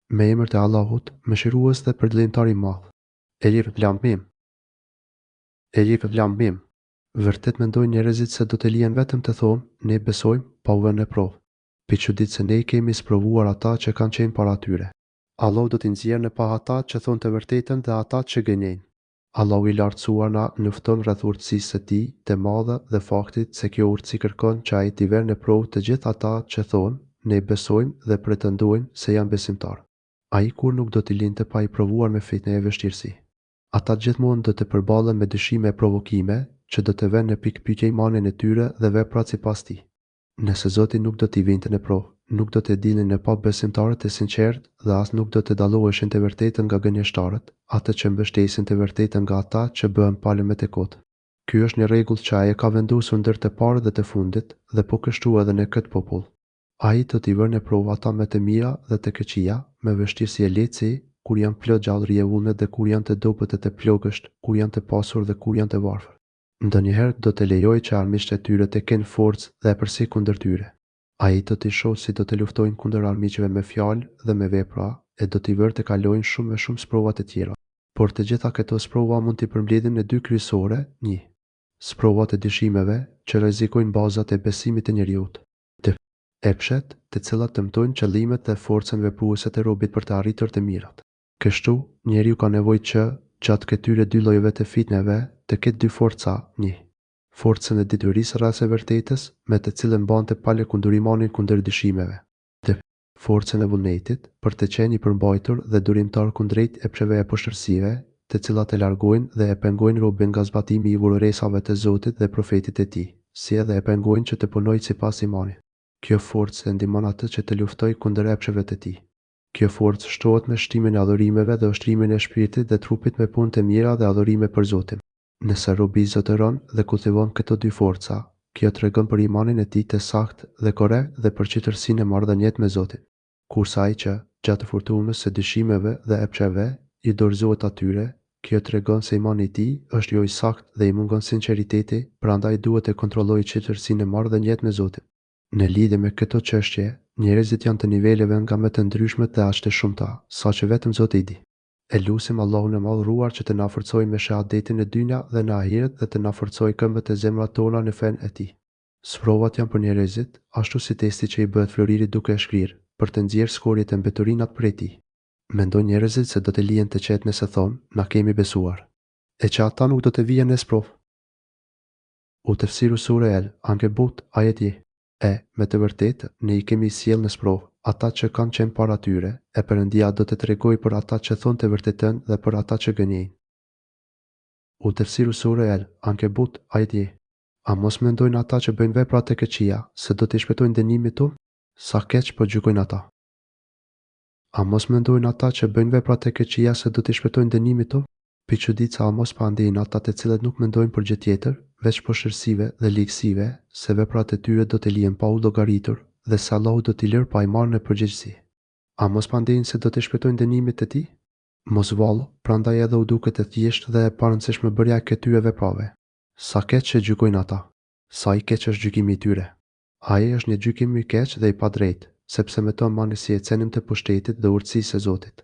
Me emër të Allahut, Mëshirues dhe Përdëllimtar i Madh. Elif Lam Mim. Elif Lam Mim. Vërtet mendojnë njerëzit se do të lihen vetëm të thonë, Ne besojmë, pa u vënë në provë. Pikëçuditë se Ne i kemi sprovuar ata që kanë qenë para tyre. Allahu do t'i nxjerrë në pah ata që thonë të vërtetën dhe ata që gënjejnë. Allahu i Lartësuar na njofton rreth urtësisë së Tij të madhe dhe faktit se kjo urtësi kërkon që Ai t'i verë në provë të gjithë ata që thonë, Ne besojmë dhe pretendojnë se janë besimtarë. Ai kurrë nuk do t'i linte pa i provuar me fitne e vështirësi. Ata gjithmonë do të përballen me dyshime e provokime, që do të venë në pikëpyetje imanin e tyre dhe veprat sipas tij. Nëse Zoti nuk do t'i vinte në provë, nuk do të dilnin në pah besimtarët e sinqertë dhe as nuk do të dalloheshin të vërtetët nga gënjeshtarët, atë që mbështesin të vërtetën nga ata që bëhen palë me të kotë. Ky është një rregull që Ai e ka vendosur ndër të parët dhe të fundit, dhe po kështu edhe në këtë popull. Ai do t'i vërë në provë ata me të mira dhe të këqija, me vështirësi e lehtësi, kur janë plot gjallëri e vullnet dhe kur janë të dobët e të plogësht, kur janë të pasur dhe kur janë të varfër. Ndonjëherë do të lejojë që armiqtë e tyre të kenë forcë dhe epërsi kundër tyre. Ai do t'i shohë si do të luftojnë kundër armiqve me fjalë dhe me vepra e do t'i vërë të kalojnë shumë e shumë sprova të tjera. Por të gjitha këto sprova mund t'i përmbledhim në dy kryesore, një. Sprovat e dyshimeve, që rrezikojnë bazat e besimit të njeriut. Dy. Epshet, të cilat dëmtojnë qëllimet dhe forcën vepruese të robit për të arritur të mirat. Kështu, njeriu ka nevojë që, gjatë këtyre dy llojeve të fitneve, të ketë dy forca, një. Forcën e diturisë rreth së vërtetës, me të cilën mban të palëkundur imanin kundër dyshimeve. Dy. Forcën e vullnetit, për të qenë i përmbajtur dhe durimtar kundrejt epsheve e poshtërsive, të cilat e largojnë dhe e pengojnë robin nga zbatimi i urdhëresave të Zotit dhe Profetit të Tij, si edhe e pengojnë që të punojë sipas imanit. Kjo forcë e ndihmon atë që të luftojë kundër epsheve të tij. Kjo forcë shtohet me shtimin e adhurimeve dhe ushtrimin e shpirtit dhe trupit me punë të mira dhe adhurime për Zotin. Nëse robi zotëron dhe kultivon këto dy forca, kjo tregon për imanin e tij të saktë dhe korrekt dhe për qetësinë e marrëdhëniet me Zotin. Kurse ai që, gjatë furtunës së dyshimeve dhe epsheve, i dorëzohet atyre, kjo tregon se imani i tij është jo i saktë dhe i mungon sinqeriteti, prandaj duhet të kontrollojë qetësinë e marrëdhëniet me Zotin. Në lidhje me këto çështje, njerëzit janë të niveleve nga më të ndryshmet dhe aq të shumta, saqë vetëm Zoti i di. E lusim Allahun e Madhëruar që të na forcojë me shehadetin në dynja dhe në ahiret dhe të na forcojë këmbët e zemrat tona në fenë e Tij. Sprovat janë për njerëzit, ashtu si testi që i bëhet floririt duke e shkrirë, për të nxjerrë skorjet e mbeturinat prej tij. Mendojnë njerëzit se do të lihen të qetë nëse thonë, Na kemi besuar. E që ata nuk do të vihen në sprovë. U tefsiru sure El, Ankebut, ajeti E, me të vërtetë, Ne i kemi sjellë në sprovë, ata që kanë qenë para tyre, e Perëndia do të tregojë për ata që thonë të vërtetën dhe për ata që gënjejnë. U tefsiru sure El, Ankebut, ajeti A mos mendojnë ata që bëjnë vepra të këqija, se do t'i shpëtojnë dënimit tonë? Sa keq po gjykojnë ata! A mos mendojnë ata që bëjnë vepra të këqija se do t'i shpëtojnë dënimit tonë? Pikëçuditë a mos pandehen ata të cilët nuk mendojnë për gjë tjetër, veç poshtërsive dhe ligësive, se veprat e tyre do të lihen pa u llogaritur dhe se Allahu do t'i lërë pa i marrë në përgjegjësi. A mos pandehen se do t'i shpëtojnë dënimit të Tij? Mos vallë, prandaj edhe u duket e thjeshtë dhe e parëndësishme bërja e këtyre veprave. Sa keq e gjykojnë ata! Sa i keq është gjykimi i tyre! Ai është një gjykim i keq dhe i padrejtë, sepse mëton mangësi e cenim të pushtetit dhe urtësisë së Zotit.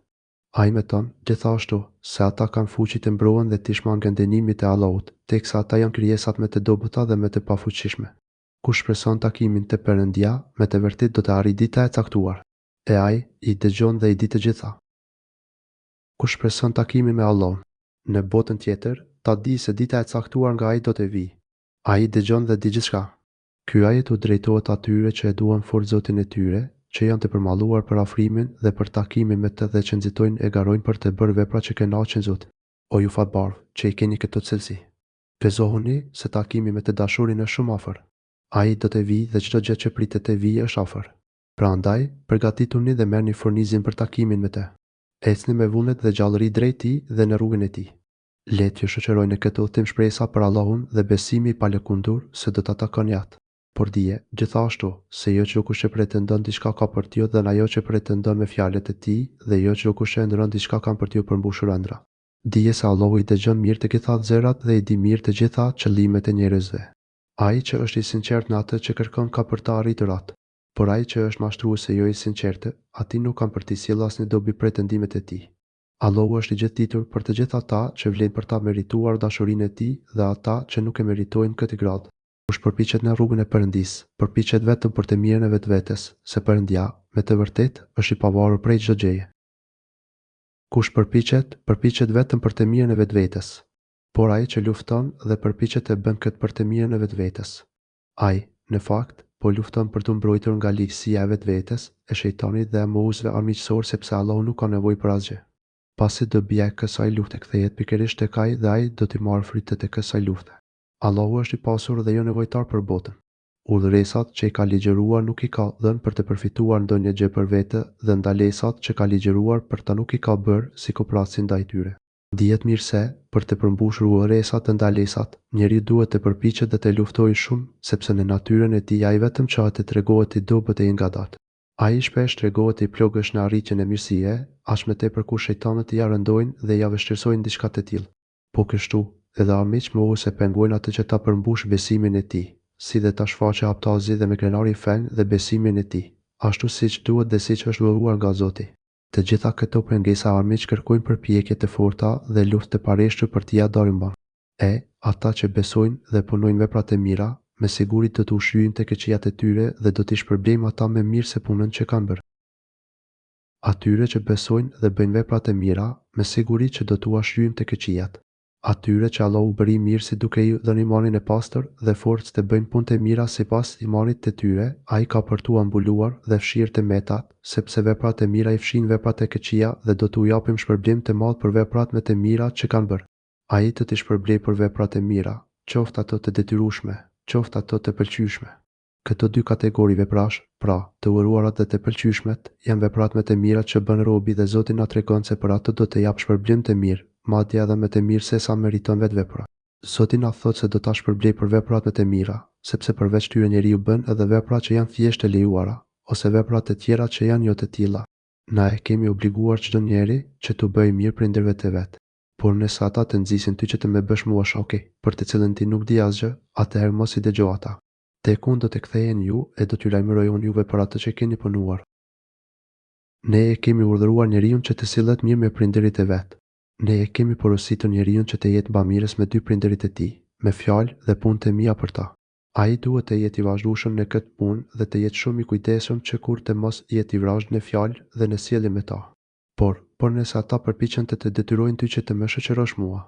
Ai mëton, gjithashtu, se ata kanë fuqi të mbrohen dhe t'i shmangen dënimit të Allahut, teksa ata janë krijesat më të dobëta dhe më të pafuqishme. Kush shpreson takimin te Perëndia, me të vërtetë do të arrijë dita e caktuar. E Ai, i dëgjon dhe i di të gjitha. Kush shpreson takimin me Allahun, në botën tjetër, ta dijë se dita e caktuar nga Ai do të vijë. Ai dëgjon dhe di gjithçka. Ky ajet u drejtohet atyre që e duan fort Zotin e tyre, që janë të përmalluar për afrimin dhe për takimin me Të dhe që nxitojnë e garojnë për të bërë vepra që kënaqin Zotin. O ju fatbardhë, që i keni këto cilësi! Gëzohuni, se takimi me të Dashurin është shumë afër. Ai do të vijë dhe çdo gjë që pritet të vijë është afër. Prandaj, përgatituni dhe merrni furnizim për takimin me Të. Ecni me vullnet dhe gjallëri drejt Tij dhe në rrugën e Tij. Le t'ju shoqërojë në këtë udhëtim shpresa për Allahun dhe besimi i palëkundur se do ta takoni Atë. Por dije, gjithashtu, se jo çdokush që pretendon diçka ka për t'iu dhënë ajo që pretendon me fjalët e tij dhe jo çdokush që ëndërron diçka kanë për t'iu përmbushur ëndrrat. Dije se Allahu i dëgjon mirë të gjitha zërat dhe i di mirë të gjitha qëllimet e njerëzve. Ai që është i sinqertë në atë që kërkon ka për ta arritur atë. Por ai që është mashtrues e jo i sinqertë, atij nuk kanë për t'i sjellë asnjë dobi pretendimet e tij. Allahu është i gjithëditur për të gjithë ata që vlejnë për ta merituar dashurinë e Tij dhe ata që nuk e meritojnë këtë gradë. Kush përpiqet në rrugën e Perëndisë, përpiqet vetëm për të mirën e vetvetes, se Perëndia, me të vërtetë, është i pavarur prej çdo gjëje. Kush përpiqet, përpiqet vetëm për të mirën e vetvetes. Por ai që lufton dhe përpiqet e bën këtë për të mirën e vetvetes. Ai, në fakt, po lufton për t'u mbrojtur nga ligësia e vetvetes, e shejtanit dhe e mohuesve armiqësorë sepse Allahu nuk ka nevojë për asgjë. Pasi dobia e kësaj lufte kthehet pikërisht tek ai dhe ai do t'i marrë frytet e kësaj lufte. Allahu është i pasur dhe jo nevojtar për botën. Urdhëresat që i ka ligjëruar nuk i ka dhënë për të përfituar ndonjë gjë për vete dhe ndalesat që ka ligjëruar për ta nuk i ka bërë si koprraci ndaj tyre. Dihet mirë se, për të përmbushur urdhëresat dhe ndalesat, njeriu duhet të përpiqet dhe të luftojë shumë, sepse në natyrën e tij ai vetëm qahet e tregohet i dobët e i ngadaltë. Ai shpesh tregohet i plogësht në arritjen e mirësive, aq më tepër kur shejtanët ia rëndojnë dhe ia vështirësojnë diçka të tillë. Po kështu, edhe armiqtë mohues e pengojnë atë që ta përmbushë besimin e tij, si dhe ta shfaqë haptazi dhe me krenari fenë dhe besimin e tij, ashtu siç duhet dhe siç është dhuruar nga Zoti. Të gjitha këto pengesa e armiq kërkojnë përpjekje të forta dhe luftë të pareshtur për t'ia dalë mbanë. E, ata që besojnë dhe punojnë vepra të mira, me siguri do t'u shlyejmë të këqijat e tyre dhe do t'i shpërblejmë ata më mirë se punën që kanë bërë. Atyre që besojnë dhe bëjnë vepra të mira, me siguri që do t'ua shlyejmë të këqijat. Atyre që Allahu u bëri mirësi duke iu dhënë imanin e pastër dhe forcë të bëjnë punë të mira sipas imanit të tyre, Ai ka për t'ua mbuluar dhe fshirë të metat, sepse veprat e mira i fshijnë veprat e këqija dhe do t'u japim shpërblim të madh për veprat më të mira që kanë bërë. Ai do t'i shpërblejë për veprat e mira, qoftë ato të detyrueshme, qoftë ato të pëlqyeshme. Këto dy kategori veprash, pra, të uruarat dhe të pëlqyeshmet, janë veprat më të mira që bën robi dhe Zoti na tregon se për ato do të japë shpërblim të mirë, madje edhe më të mirë sesa meriton vetë vepra. Zoti na thotë se do ta shpërblejë për veprat më të mira, sepse përveç tyre njeriu bën edhe vepra që janë thjesht të lejuara, ose vepra të tjera që janë jo të tilla. Na e kemi obliguar çdo njeri që t'u bëjë mirë prindërve të vet. Por nëse ata të nxisin ty që të më bësh mua shok, për të cilën ti nuk di asgjë, atëherë mos i dëgjo ata. Tek unë do të ktheheni ju e do t'ju lajmëroj unë juve për atë që keni punuar. Ne e kemi urdhëruar njeriun që të sillet mirë me prindërit e vet. Ne e kemi porositur njeriun që të jetë bamirës me dy prindërit e tij, me fjalë dhe punë të mira për ta. Ai duhet të jetë i vazhdueshëm në këtë punë dhe të jetë shumë i kujdesshëm që kurrë të mos jetë i vrazhdë në fjalë dhe në sjellje me ta. Por, por nëse ata përpiqen të të detyrojnë ty që të më shoqërosh mua,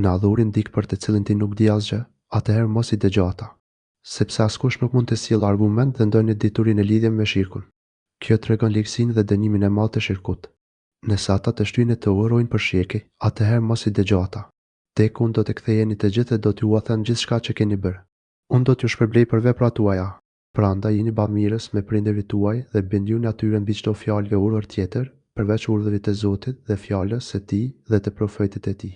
në adhurim dikë për të cilin ti nuk di asgjë, atëherë mos i dëgjo ata. Sepse askush nuk mund të sjellë argument dhe ndonjë dituri në lidhje me shirkun. Kjo tregon ligësinë dhe dënimin e madh të shirkut. Nëse ata të shtyjnë e të urdhërojnë për shirk, atëherë mos i dëgjo ata. Tek unë do të ktheheni të gjithë e do t'jua them gjithçka që keni bërë. Unë do t'ju shpërblej për veprat tuaja. Prandaj jini bamirës me prindërit tuaj dhe bindjuni atyre mbi çdo fjalë e urdhër tjetër, përveç urdhrit të Zotit dhe fjalës së Tij dhe të Profetit të Tij.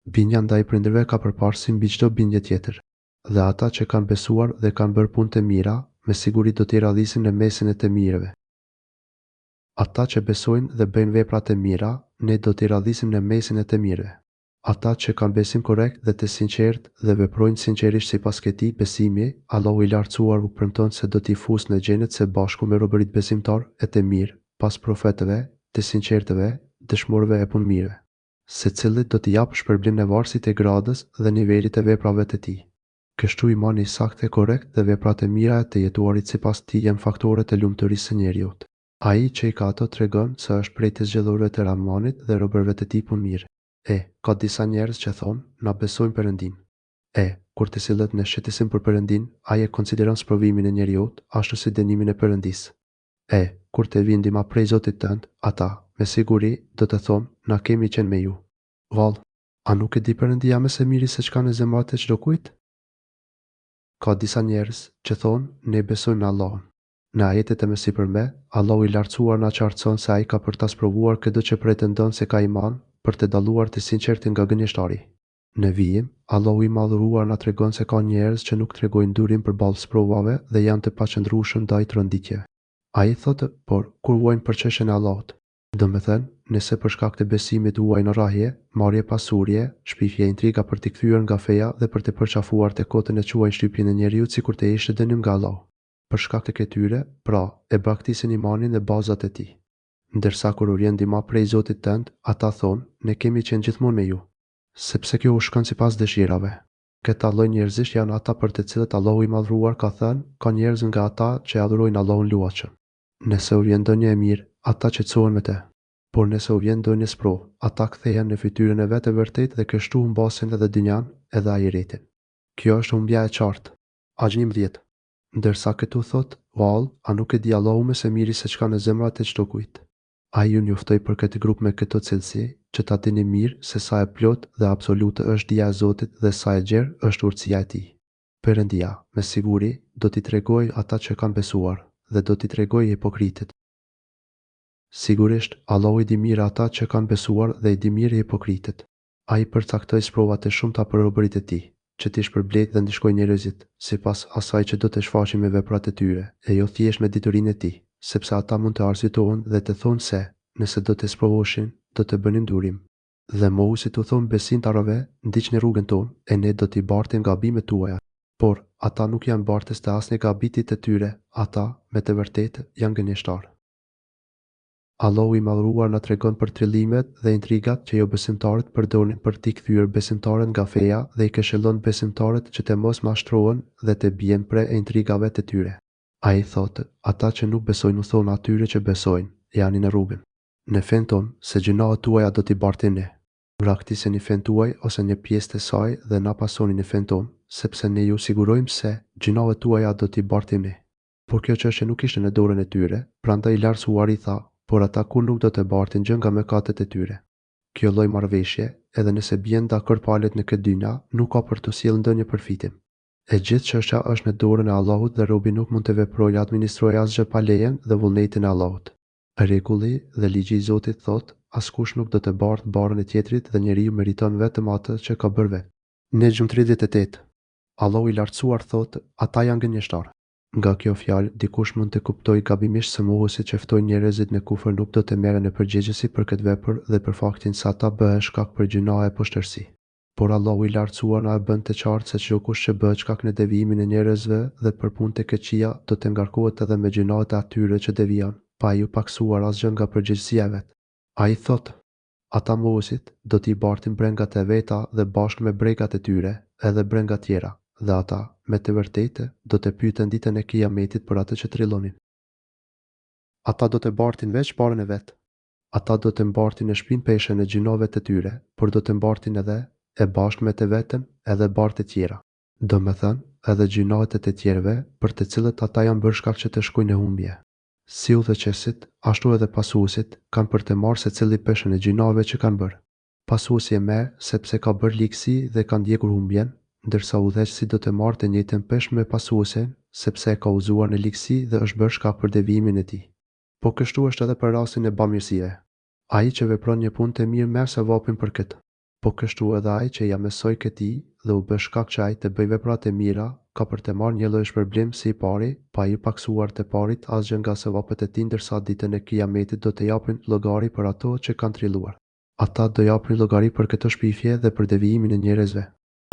Bindja ndaj prindërve ka përparësi mbi çdo bindje tjetër. Dhe ata që kanë besuar dhe kanë bërë punë të mira, me siguri do t'i radhisim në mesin e të mirëve. Ata që besojnë dhe bëjnë vepra të mira, ne do t'i radhisim në mesin e të mirëve. Ata që kanë besim korrekt dhe të sinqertë dhe veprojnë sinqerisht sipas këtij besimi, Allahu i Lartësuar u premton se do t'i fusë në Xhenet së bashku me robërit besimtarë e të mirë, pas profetëve, të sinqertëve, dëshmorëve e punëmirëve. Secilit do t'i japë shpërblim në varësi të gradës dhe nivelit të veprave të tij. Kështu imani i saktë e korrekt dhe veprat e mira e të jetuarit sipas tij janë faktorë të lumturisë së njeriut. Ai që i ka ato tregon se është prej të zgjedhurve të Rahmanit dhe robërve të tij punëmirë. E, ka disa njerëz që thonë, Na besojmë Perëndinë. E, kur të sillet në shqetësim për Perëndinë, ai e konsideron sprovimin e njeriut, ashtu si dënimin e Perëndisë. E, kur të vijë ndihma prej Zotit tënd, ata, me siguri, do të thonë, Na kemi qenë me ju. Vallë, a nuk e di Perëndia më së miri se ç'ka në zemrat e çdokujt? Ka disa njerëz, që thonë, Ne besojmë në Allahun. Në ajetet e mësipërme, Allahu i Lartësuar na qartëson se Ai ka për ta sprovuar këdo që pretendon se ka iman, për të dalluar të sinqertin nga gënjeshtari. Në vijim, Allahu i Madhëruar na tregon se ka njerëz që nuk tregojnë durim përballë sprovave dhe janë të paqëndrueshëm ndaj tronditjeve. Ai thotë, Por, kur vuajnë për çështjen e Allahut, domethënë, nëse për shkak të besimit vuajnë rrahje, marrje pasurie, shpifje e intriga për t'i kthyer nga feja dhe për të përqafuar të kotën e quajnë shtypjen e njeriut sikur të ishte dënim nga Allahu. Për shkak të këtyre, pra, e braktisin imanin dhe bazat e tij. Ndërsa kur u vjen ndihma prej Zotit tënd, ata thonë, Ne kemi qenë gjithmonë me ju. Sepse kjo u shkon sipas dëshirave. Këta lloj njerëzish janë ata për të cilët Allahu i Madhëruar ka thënë, Ka njerëz nga ata që e adhurojnë Allahun luhatshëm. Nëse u vjen ndonjë e mirë, ata qetësohen me të. Por nëse u vjen ndonjë sprovë, ata kthehen në fytyrën e vet të vërtetë dhe kështu humbasin edhe dynjanë, edhe ahiretin. Kjo është humbja e qartë. Aj 11. Ndërsa këtu thotë, Vallë, a nuk e di Allahu më së miri se ç'ka në zemrat e çdokujt? Ai ju njoftoi për këtë grup me këto cilësi, që ta dini mirë se sa e plotë dhe absolute është dija e Zotit dhe sa e gjerë është urtësia e Tij. Perëndia, me siguri, do t'i tregojë ata që kanë besuar, dhe do t'i tregojë hipokritët. Sigurisht, Allahu i di mirë ata që kanë besuar dhe i di mirë hipokritët. Ai përcaktoi sprova të shumta për robërit e Tij, që t'i shpërblejë dhe ndëshkojë njerëzit, sipas asaj që do të shfaqin me veprat e tyre, e jo thjesht me diturinë e Tij, sepse ata mund të arsyetohen dhe të thonë se, nëse do të sprovoheshin, do të bënin durim. Dhe mohuesit u thonë besimtarëve, Ndiqni rrugën tonë, e ne do t'i bartim gabimet tuaja. Por, ata nuk janë bartës të asnjë gabiti të tyre, ata, me të vërtetë, janë gënjeshtarë. Allahu i Madhëruar na tregon për trillimet dhe intrigat që jobesimtarët përdornin për t'i kthyer besimtarët nga feja dhe i këshillon besimtarët që të mos mashtrohen dhe të bien pre e intrigave të tyre. Ai thotë, Ata që nuk besojnë u thonë atyre që besojnë, Ejani në rrugën. Në fenë tonë, se gjynahet tuaja do t'i bartim ne. Braktiseni fenë tuaj ose një pjesë të saj dhe na pasoni në fenë tonë, sepse ne ju sigurojmë se, gjynahet tuaja do t'i bartim ne. Por kjo çështje nuk ishte në dorën e tyre, prandaj i Lartësuari tha, Por ata kurrë nuk do të bartin gjë nga mëkatet e tyre. Kjo lloj marrëveshje, edhe nëse bien dakord palët në këtë dynja, nuk ka për t'u sjellë ndonjë përfitim. E gjithë çështja është në dorën e Allahut dhe robi nuk mund të veprojë e administrojë asgjë pa lejen dhe vullnetin e Allahut. Rregulli dhe ligji i Zotit thotë, Askush nuk do të bartë barrën e tjetrit dhe njeriu meriton vetëm atë që ka bërë vetë. Nexhm 38. Allahu i Lartësuar thotë, Ata janë gënjeshtarë. Nga kjo fjalë, dikush mund të kuptojë gabimisht se mohuesit që ftojnë njerëzit në kufër nuk do të merren në përgjegjësi për këtë vepër dhe për faktin se ata bëhen shkak për gjynahe e poshtërsi. Por Allahu i Lartësuar na e bën të qartë se çdokush që bëhet shkak në devijimin e njerëzve dhe për punë të këqija do të ngarkohet edhe me gjynahet e atyre që devijon, pa iu pakësuar asgjë nga përgjegjësia e vet. Ai thotë, Ata mohuesit do t'i bartin brengat e veta dhe bashkë me brengat e tyre, edhe brenga tjera, dhe ata, me të vërtetë, do të pyeten ditën e Kijametit për atë që trillonin. Ata do të bartin veç barrën e vet. Ata do të mbartin në shpinë peshën e gjynaheve të tyre, por do të mbartin edhe, e bashkë me të vetën, edhe barrë të tjera. Domethënë, edhe gjynahet e të tjerëve, për të cilët ata janë bërë shkak që të shkojnë në humbje. Si udhëheqësit, ashtu edhe pasuesit, kanë për të marrë secili peshën e gjynaheve që kanë bërë. Pasuesi e merr sepse ka bërë ligësi dhe ka ndjekur humbjen, ndërsa udhëheqësi do të marrë të njëjtën peshë me pasuesin, sepse e ka udhëzuar në ligësi dhe është bërë shkak për devijimin e tij. Po kështu është edhe për rastin e bamirësive. Ai që vepron një punë të mirë merr sevapin për këtë. Po kështu edhe ai që ia mësoi këtij dhe u bë shkak që ai të bëjë vepra të mira, ka për të marrë njëlloj shpërblim si i pari, pa iu pakësuar të parit asgjë nga sevapet e tij ndërsa ditën e Kijametit do të japin llogari për ato që kanë trilluar. Ata do japin llogari për këto shpifje dhe për devijimin e njerëzve.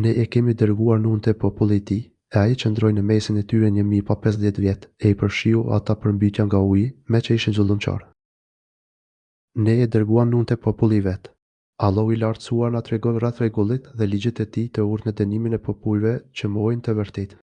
Ne e kemi dërguar Nuhun te populli i tij, e ai qëndroi në mesin e tyre një mijë pa 50 vjet, e i përfshiu ata përmbytja nga uji, meqë ishin zullumqarë. Ne e dërguam Nuhun te populli i vet. Allahu i Lartësuar na tregon rreth rregullit dhe ligjit të Tij të urtë në dënimin e popujve që mohojnë të vërtetën.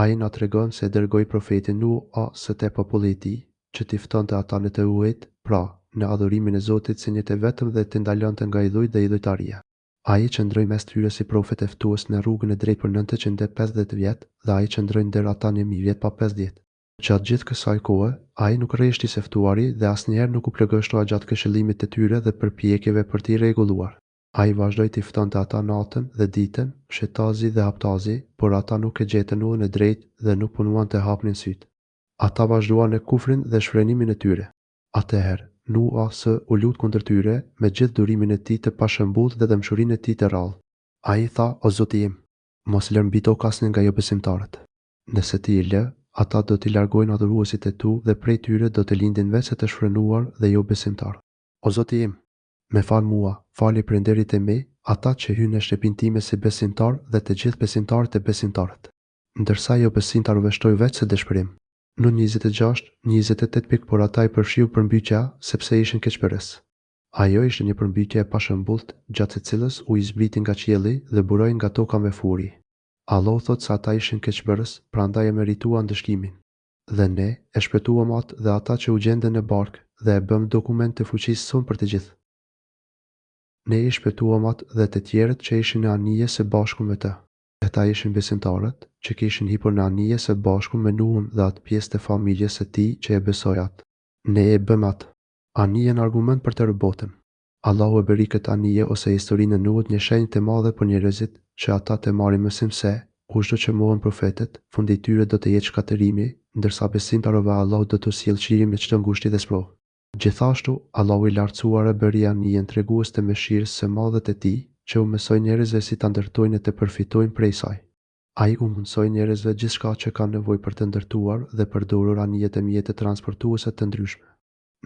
Ai na tregon se e dërgoi profetin Nuh a.s. te populli i tij, që t'i ftonte ata në teuhid, pra, në adhurimin e Zotit si një të vetëm dhe t'i ndalonte nga idhujt dhe idhujtaria. Ai qëndroi mes tyre si profet e ftues në rrugën e drejtë për 950 vjet dhe ai qëndroi ndër ata 1000 vjet pa 50. Gjatë gjithë kësaj kohe, ai nuk rreshti së ftuari dhe asnjëherë nuk u plogështua gjatë këshillimit të tyre dhe përpjekjeve për t'i rregulluar. Ai vazhdoi t'i ftonte ata natën dhe ditën, fshehtazi dhe haptazi, por ata nuk e gjetën udhën e drejtë dhe nuk punuan të hapnin sytë. Ata vazhduan në kufrin dhe shfrenimin e tyre. Atëherë, Nuh A.S. u lut kundër tyre, me gjithë durimin e tij të pashembullt dhe dhembshurinë e tij të rrallë. Ai tha, O Zoti im! Mos lër mbi tokë asnjë nga jobesimtarët. Nëse ti i lë, ata do t'i largojnë adhuruesit e tu dhe prej tyre do të lindin veçse të shfrenuar dhe jobesimtarë. O Zoti im! Me fal mua, fali prindërit e mi, ata që hynë në shtëpinë time si besimtarë dhe të gjithë besimtarët e besimtaret. Ndërsa jobesimtarëve shtoi veçse dëshpërim. Nuh 26, 28 pikë Por ata i përfshiu përmbytja, sepse ishin keqbërës. Ajo ishte një përmbytje e pashembullt, gjatë së cilës uji zbriti nga qielli dhe buroi nga toka me furi. Allahu thotë se ata ishin keqbërës, prandaj e merituan ndëshkimin. Dhe Ne e shpëtuam atë dhe ata që u gjendën në barkë dhe e bëmë dokument të fuqisë sonë për të gjithë. Ne e shpëtuam atë dhe të tjerët që ishin në anije së bashku me të. Këta ishin besimtarët, që kishin hipur në anije së bashku me Nuhun dhe atë pjesë të familjes së tij që e besoi atë. Ne e bëmë atë anijen argument për tërë botën. Allahu e bëri këtë anije ose historinë e Nuhut një shenjë të madhe për njerëzit, që ata të marrin mësim se, kushdo që mohon profetët, fundi i tyre do të jetë shkatërrimi, ndërsa besimtarëve Allahu do t'u sjellë çlirim në çdo ngushti dhe sprovë. Gjithashtu, Allahu i Lartësuar e bëri anijen tregues të mëshirës së madhe të Tij, që u mësoi njerëzve si ta ndërtojnë e të përfitojnë prej saj. Ai u mundësoi njerëzve gjithçka që kanë nevojë për të ndërtuar dhe përdorur anijet e mjete transportuese të ndryshme.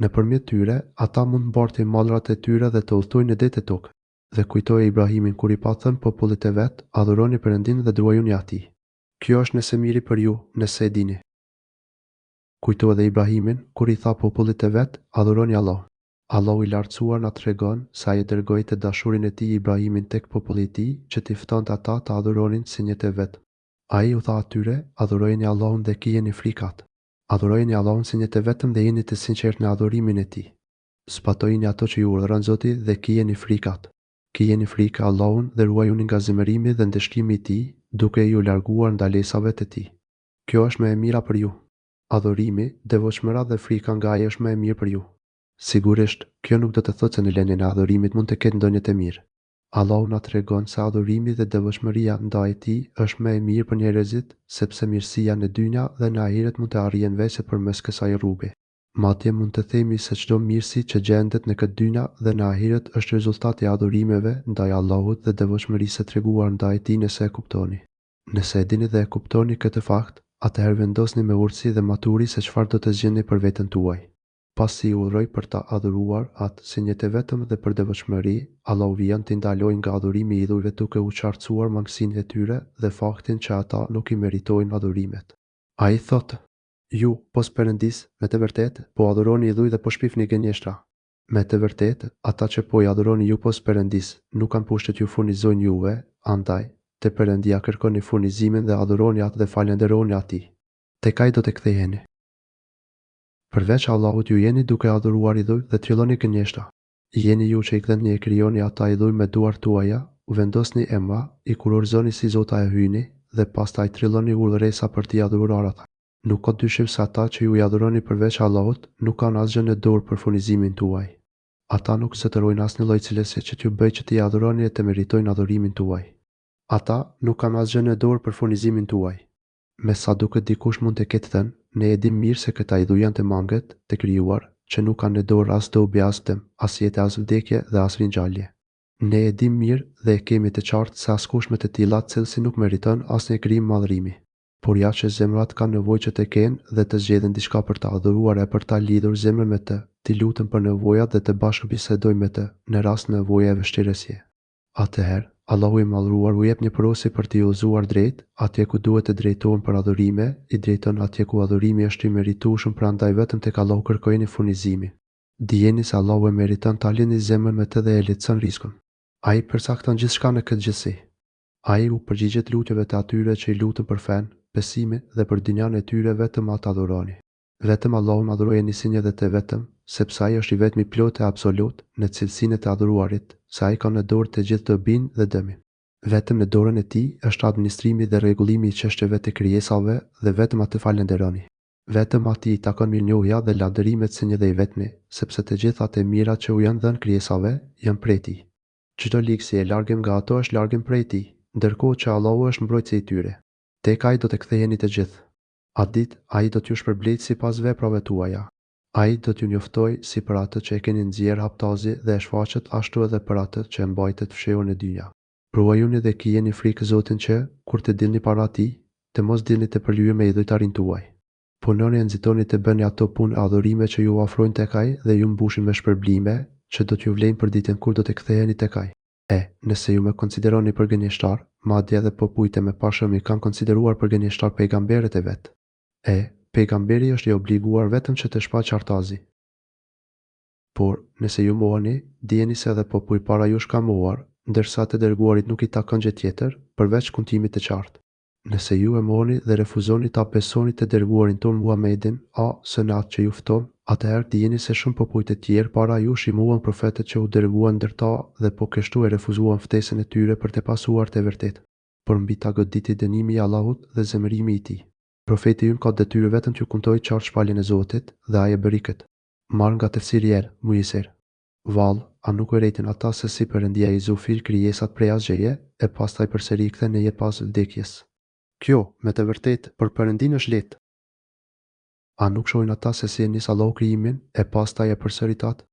Nëpërmjet tyre, ata mund të mbartin mallrat e tyre dhe të udhëtojnë në det e tokë. Dhe kujtoje Ibrahimin kur i pat thënë popullit të vet, Adhuroni Perëndinë dhe druajuni Atij. Kjo është më së miri për ju, nëse e dini. Kujto edhe Ibrahimin, kur i tha popullit të vet, Adhuroni Allahun. Allahu i Lartësuar na tregon se Ai e dërgoi të dashurin e Tij Ibrahimin tek populli i tij që t'i ftonte ata ta adhuronin si një të vetëm. Ai u tha atyre, Adhurojeni Allahun dhe kijeni frikë Atë. Adhurojeni Allahun si një të vetëm dhe jini të sinqertë në adhurimin e Tij. Zbatojini ato që ju urdhëron Zoti dhe kijeni frikë Atë. Kijeni frikë Allahun dhe ruajuni nga zemërimi dhe ndëshkimi i Tij, duke iu larguar ndalesave të Tij. Kjo është më e mira për ju. Adhurimi, devotshmëria dhe frika nga Ai është më e mirë për ju. Sigurisht, kjo nuk do të thotë se në lënien e adhurimit mund të ketë ndonjë të mirë. Allahu na tregon se adhurimi dhe devotshmëria ndaj Tij është më e mirë për njerëzit, sepse mirësia në dynja dhe në ahiret mund të arrihen veçse përmes kësaj rruge. Madje mund të themi se çdo mirësi që gjendet në këtë dynja dhe në ahiret është rezultat i adhurimeve ndaj Allahut dhe devotshmërisë së treguar ndaj Tij nëse e kuptoni. Nëse e dini dhe e kuptoni këtë fakt, atëherë vendosni me urtësi dhe maturi se çfarë do të zgjidhni për veten tuaj. Pasi i urdhëroi për ta adhuruar Atë si një të vetëm dhe për devotshmëri, Allahu vijon t'i ndalojë nga adhurimi i idhujve duke u qartësuar mangësinë e tyre dhe faktin që ata nuk i meritojnë adhurimet. Ai thotë, Ju, pos Perëndisë, me të vërtetë, po adhuroni idhuj dhe po shpifni gënjeshtra. Me të vërtetë, ata që po i adhuroni ju pos Perëndisë, nuk kanë pushtet t'ju furnizojnë juve, andaj, te Perëndia kërkoni furnizimin dhe adhuroni Atë dhe falënderoni Atij. Tek Ai do të ktheheni. Përveç Allahut ju jeni duke adhuruar idhuj dhe trilloni gënjeshtra. Jeni ju që i gdhendni e krijoni ata idhuj me duart tuaja, u vendosni emra, i kurorëzoni si zota e hyjni, dhe pastaj trilloni urdhëresa për t'i adhuruar ata. Nuk ka dyshim se ata që ju i adhuroni përveç Allahut nuk kanë asgjë në dorë për furnizimin tuaj. Ata nuk zotërojnë asnjë lloj cilësie që t'ju bëjë që t'i adhuroni e të meritojnë adhurimin tuaj. Ata nuk kanë asgjë në dorë për furnizimin tuaj. Me sa duket dikush mund të ketë thënë, ne e dimë mirë se këta idhuj janë të mangët, të krijuar, që nuk kanë në dorë as dobi as dëm, as jetë e as vdekje dhe as ringjallje. Ne e dimë mirë dhe e kemi të qartë se askush me të tilla cilësi nuk meriton asnjë grimë madhërimi. Por ja që zemrat kanë nevojë që të kenë dhe të zgjedhin diçka për ta adhuruar e për ta lidhur zemrën me të, t'i luten për nevojat dhe të bashkëbisedojnë me të, në rast nevoje e vështirësie. Atëherë, Allahu i Madhëruar u jep një porosi për t'i udhëzuar drejt, atje ku duhet të drejtohen për adhurime, i drejton atje ku adhurimi është i meritueshëm prandaj vetëm tek Allahu kërkojeni furnizimin. Dijeni se Allahu e meriton ta lidhni zemrën me të dhe e lehtëson riskun. Ai përcakton gjithçka në këtë gjithësi. Ai u përgjigjet lutjeve të atyre që i luten për fenë, besimin dhe për dynjanë e tyre vetëm Atë adhuroni. Vetëm Allahun adhurojeni si një dhe të vetëm, sepse Ai është i vetmi i plotë e absolut në cilësinë e të adhuruarit, se Ai ka në dorë të gjithë dobinë dhe dëmin. Vetëm në dorën e Tij është administrimi dhe rregullimi i çështjeve të krijesave dhe vetëm Atë falënderoni. Vetëm Atij i takon mirënjohja dhe lavdërimet si një dhe i vetmi, sepse të gjitha të mirat që u janë dhënë krijesave janë prej Tij. Çdo ligësi e largim nga ato është largim prej Tij, ndërkohë që Allahu është mbrojtësi i tyre. Tek Ai do të ktheheni të gjithë. Atë ditë, Ai do t'ju shpërblejë sipas veprave tuaja. Ai do t'ju njoftojë si për atë që e keni nxjerrë haptazi dhe e shfaqët ashtu edhe për atë që e mbajtët fshehur në dynja. Ruajuni dhe kijeni frikë Zotin që, kur të dilni para Tij, të mos dilni të përlyer me idhujtarinë tuaj. Punoni e nxitoni të bëni ato punë e adhurime që ju afrojnë tek Ai dhe ju mbushin me shpërblime, që do t'ju vlejnë për ditën kur do të ktheheni tek Ai. E, nëse ju më konsideroni për gënjeshtar, madje edhe popujt e mëparshëm i kanë konsideruar për gënjeshtarë pejgamberët e vet. E, Pejgamberi është i obliguar vetëm që të shpallë qartazi. Por, nëse ju mohoni, dijeni se edhe popuj para jush kanë mohuar, ndërsa të dërguarit nuk i takon gjë tjetër, përveç kumtimit të qartë. Nëse ju e mohoni dhe refuzoni ta besoni të dërguarin tonë Muhamedin, a.s. në atë që ju fton, atëherë dijeni se shumë popuj të tjerë para jush i mohuan profetët që u dërguan ndër ta dhe po kështu e refuzuan ftesën e tyre për të pasuar të vërtetën. Por mbi ta goditi dënimi i Allahut dhe zemërimi i Tij. Profeti ynë ka detyrë vetëm t'ju kumtojë qartë shpalljen e Zotit, dhe ai e bëri këtë. Marrë nga Tefsiri El, Mujesir. Vallë, a nuk vërejtën ata se si Perëndia i zu fill krijesat prej asgjëje, e pastaj përsëri i kthen në jetë pas vdekjes? Kjo, me të vërtetë, për Perëndinë është lehtë. A nuk shohin ata se si e nis Allahu krijimin, e pastaj e përsërit atë?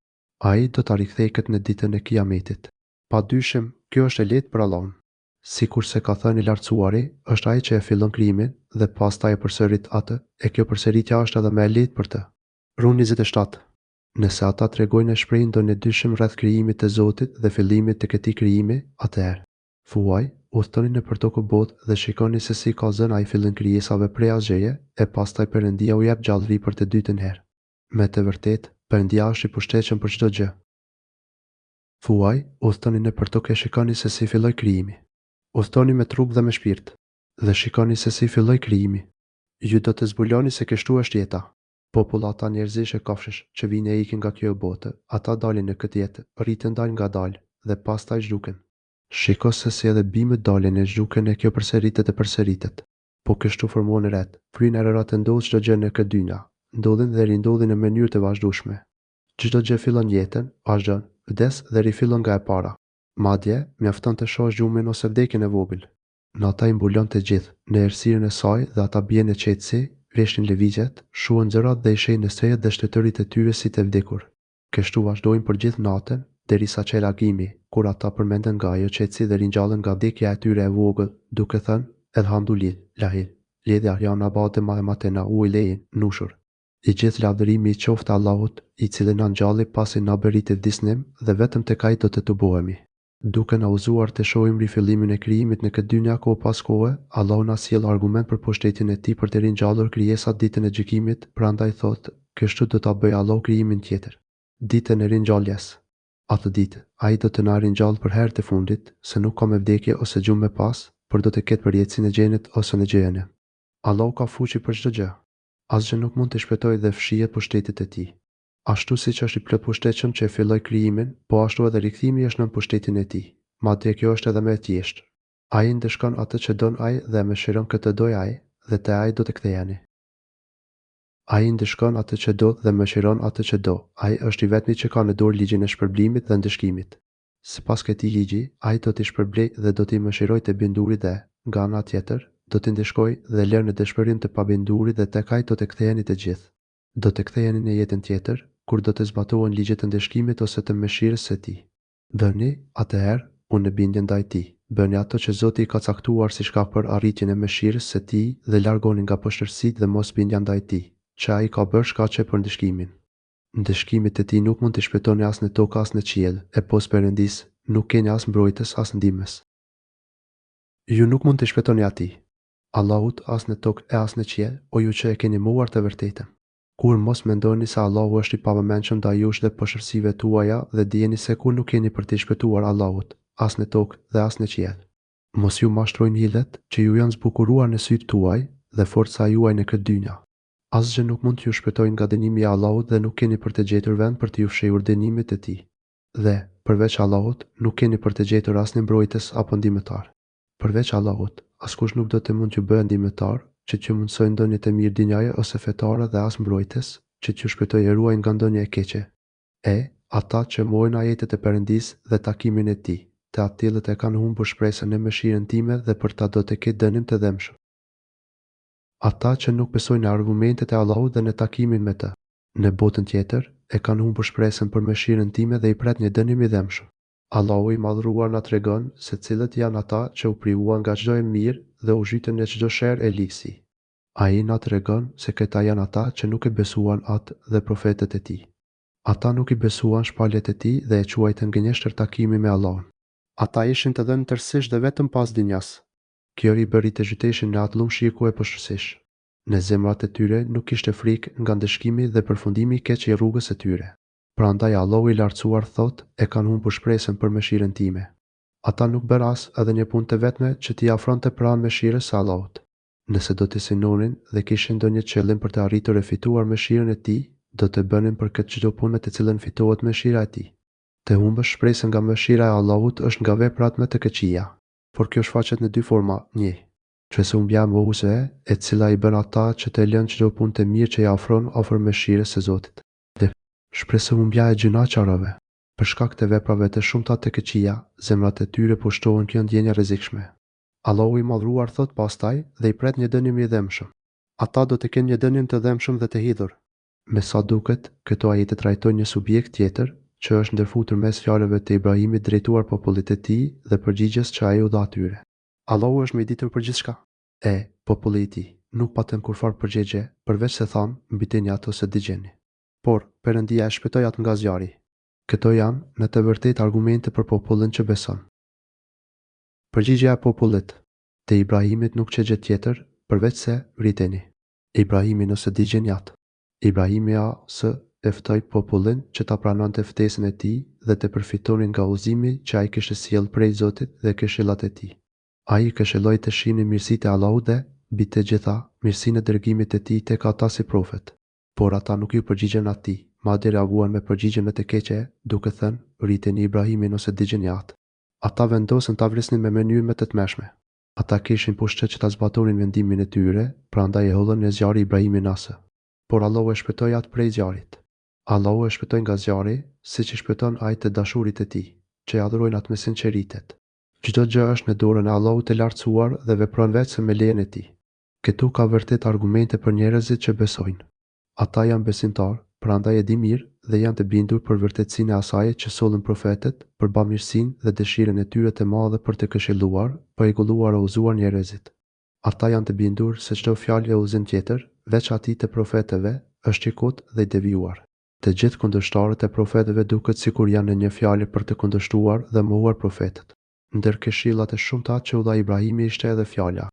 Ai do ta rikthejë këtë në Ditën e Kijametit. Pa dyshim, kjo është e lehtë për Allahun. Sikurse ka thënë i Lartësuari, është Ai që e fillon krijimin dhe pastaj e përsërit atë, e kjo përsëritja është edhe më e lehtë për Të. Rum 27. Nëse ata tregojnë e shprehin ndonjë dyshim rreth krijimit të Zotit dhe fillimit të këtij krijimi, atëherë, thuaj, udhëtoni nëpër tokë botë dhe shikoni se si ka zënë Ai fillin krijesave prej asgjëje, e pastaj Perëndia u jep gjallëri për të dytën herë. Me të vërtetë, Perëndia është i pushtetshëm për çdo gjë. Thuaj, udhëtoni nëpër tokë e shikoni se si filloi krijimi. Udhëtoni me trup dhe me shpirt. Dhe shikoni se si filloi krijimi. Ju do të zbuloni se kështu është jeta. Popullata njerëzish e kafshësh, që vijnë e ikin nga kjo botë, ata dalin në këtë jetë, rriten dalëngadalë, dhe pastaj zhduken. Shiko se si edhe bimët dalin e zhduken e kjo përsëritet e përsëritet. Po kështu formohen retë, fryjnë erërat e ndodh çdo gjë në këtë dynja. Ndodhin dhe rindodhin në mënyrë të vazhdueshme. Çdo gjë fillon jetën, vazhdon, vdes dhe rifillon nga e para. Madje, mjafton të shohësh gjumin ose vdekjen e vogël. Nata i mbulon të gjithë, në errësirën e saj dhe ata bien në qetësi, reshtin lëvizjet, shuhen zërat dhe i sheh në strehet dhe shtretërit e tyre si të vdekur. Kështu vazhdojnë për gjithë natën, derisa çel agimi, kur ata përmenden nga ajo qetësi dhe ringjallen nga vdekja e tyre e vogël, duke thënë, Elhamdulil, lahil, ledhi ahyana ba'de ma ematena ue ilejhin nushur. I gjithë lavdërimi i qoftë Allahut, i cili na ngjalli pasi na bëri të vdisnim dhe vetëm tek Ai do të tubohemi. Duke na udhëzuar të shohim rifillimin e krijimit në këtë dynja kohë pas kohe, Allahu na sjell argument për pushtetin e Tij për të ringjallur krijesat Ditën e Gjykimit, prandaj thotë, Kështu do ta bëjë Allahu krijimin tjetër. Ditën e Ringjalljes. Atë ditë, Ai do të na ringjallë për herë të fundit, se nuk ka më vdekje ose gjumë më pas, por do të ketë përjetësi në xhenet ose në xhehenem. Allahu ka fuqi për çdo gjë. Asgjë nuk mund t'i shpëtojë dhe fshihet pushtetit të Tij. Ashtu siç është i plotpushtetshëm që e filloi krijimin, po ashtu edhe rikthimi është nën pushtetin e tij. Madje kjo është edhe më e thjeshtë. Ai ndëshkon atë që don ai dhe e mëshiron kë të dojë ai, dhe te ai do të ktheheni. Ai ndëshkon atë që do dhe mëshiron atë që do, ai është i vetmi që ka në dorë ligjin e shpërblimit dhe ndëshkimit. Sipas këtij ligji, ai do t'i shpërblejë dhe do t'i mëshirojë të bindurit dhe, nga ana tjetër, do t'i ndëshkojë dhe lërë në dëshpërim të pabindurit dhe tek ai do të ktheheni të gjithë. Do të ktheheni në jetën tjetër, kur do të zbatohen ligjet e ndëshkimit ose të mëshirës së Tij. Bëni, atëherë, punë në bindje ndaj Tij. Bëni ato që Zoti i ka caktuar si shkak për arritjen e mëshirës së Tij dhe largoni nga poshtërsitë dhe mosbindja ndaj Tij, që Ai ka bërë shkaqe për ndëshkimin. Ndëshkimit të Tij nuk mund t'i shpëtoni as në tokë as në qiell, e pos Perëndisë, nuk keni as mbrojtës as ndihmës. Ju nuk mund t'i shpëtoni Atij. Allahut as në tokë e as në qiell, o ju që e keni mohuar të vërtetën. Kurrë mos mendoni se Allahu është i pavëmendshëm ndaj jush dhe poshtërsive tuaja dhe dijeni se kurrë nuk keni për t'i shpëtuar Allahut, as në tokë dhe as në qiell. Mos ju mashtrojnë hilet, që ju janë zbukuruar në sytë tuaj, dhe forca juaj në këtë dynja. Asgjë nuk mund t'ju shpëtojë nga dënimi i Allahut dhe nuk keni për të gjetur vend për t'iu fshehur dënimit të Tij. Dhe, përveç Allahut, nuk keni për të gjetur asnjë mbrojtës apo ndihmëtar. Përveç Allahut, askush nuk do të mund t'ju bëhet ndihmëtar, që t'ju mundësojë ndonjë të mirë dynjaje ose fetare dhe as mbrojtës, që t'ju shpëtojë e ruajë nga ndonjë e keqe. E, ata që mohojnë ajetet e Perëndisë dhe takimin e Tij, të atillët e kanë humbur shpresën në mëshirën time dhe për ta do të ketë dënim të dhembshëm. Ata që nuk besojnë në argumentet e Allahut dhe në takimin me Të, në botën tjetër, e kanë humbur shpresën për mëshirën time dhe i pret një dënim i dhembshëm. Allahu i Madhëruar na tregon se cilët janë ata që u privuan nga çdo e mirë dhe u zhytën në çdo sherr e ligësi. Ai na tregon se këta janë ata që nuk e besuan Atë dhe profetët e Tij. Ata nuk i besuan shpalljet e Tij dhe e quajtën gënjeshtër takimin me Allahun. Ata ishin të dhënë tërësisht dhe vetëm pas dynjasë. Kjo i bëri të zhyteshin në atë llum shirku e poshtërsish. Në zemrat e tyre nuk kishte frikë nga ndëshkimi dhe përfundimi i keq i rrugës së tyre. Prandaj Allahu i Lartësuar thotë e kanë humbur shpresën për mëshirën time. Ata nuk bënë as edhe një punë të vetme që t'i afronte pranë mëshirës së Allahut. Nëse do të synonin dhe kishin ndonjë qëllim për të arritur e fituar mëshirën e Tij, do të bënin për këtë çdo punë me të cilën fitohet mëshira e Tij. Të humbësh shpresën nga mëshira e Allahut është nga veprat më të këqija. Por kjo shfaqet në dy forma, një. Shpresëhumbja e mohuesve, e cila i bën ata që të lënë çdo punë të mirë që i afron afër mëshirës së Zotit. Dy. Shpresëhumbja e gjynahqarëve. Për shkak të veprave të shumta të këqija, zemrat e tyre pushtohen kjo ndjenjë e rrezikshme. Allahu i Madhëruar thotë pastaj, dhe i pret një dënim i dhembshëm. Ata do të kenë një dënim të dhembshëm dhe të hidhur. Me sa duket, këto ajete trajtojnë një subjekt tjetër, që është ndërfutur mes fjalëve të Ibrahimit drejtuar popullit të tij dhe përgjigjes që ai u dha atyre. Allahu është më i ditur për gjithçka. E, populli i tij, nuk patën kurrfarë përgjegje, përveç se thanë, Mbyteni atë ose digjeni. Por, Perëndia e shpëtoi atë nga zjarri. Këto janë, në të vërtetë argumente për popullin që beson. Përgjigjja e popullit të Ibrahimit nuk qe gjë tjetër, përveçse, Vriteni. Ibrahimin ose digjeni atë. Ibrahimi a.s. e ftoi popullin që ta pranonte ftesën e tij dhe të përfitonin nga udhëzimi që ai kishte sjellë prej Zotit dhe këshillat e tij. Ai i këshilloi të shihnin mirësitë e Allahut dhe, mbi të gjitha, mirësinë e dërgimit të tij tek ata si profet. Por ata nuk iu përgjigjën atij, madje reaguan me përgjigjen më të keqe, duke thënë, Vriteni Ibrahimin ose digjeni atë. Ata vendosën ta vrisnin me mënyrën më të tmerrshme. Ata kishin pushtet që ta zbatonin vendimin e tyre, prandaj e hodhën në zjarr Ibrahimin a.s. Por Allahu e shpëtoi atë prej zjarrit. Allahu e shpëtoi nga zjarri, siç i shpëton Ai të dashurit e Tij, që e adhurojnë Atë me sinqeritet. Çdo gjë është në dorën e Allahut të Lartësuar dhe vepron veçse me lejen e Tij. Këtu ka vërtet argumente për njerëzit që besojnë. Ata janë besimtarë, prandaj e dinë mirë dhe janë të bindur për vërtetësinë e asaj që sollën profetët, për bamirësinë dhe dëshirën e tyre të madhe për të këshilluar, rregulluar e udhëzuar njerëzit. Ata janë të bindur se çdo fjalë e udhëzim tjetër, veç atij të profetëve, është i kotë dhe i devijuar. Të gjithë kundërshtarët e profetëve duket sikur janë në një fjalë për të kundërshtuar dhe mohuar profetët. Ndër këshillat e shumta që u dha Ibrahimi ishte edhe fjala.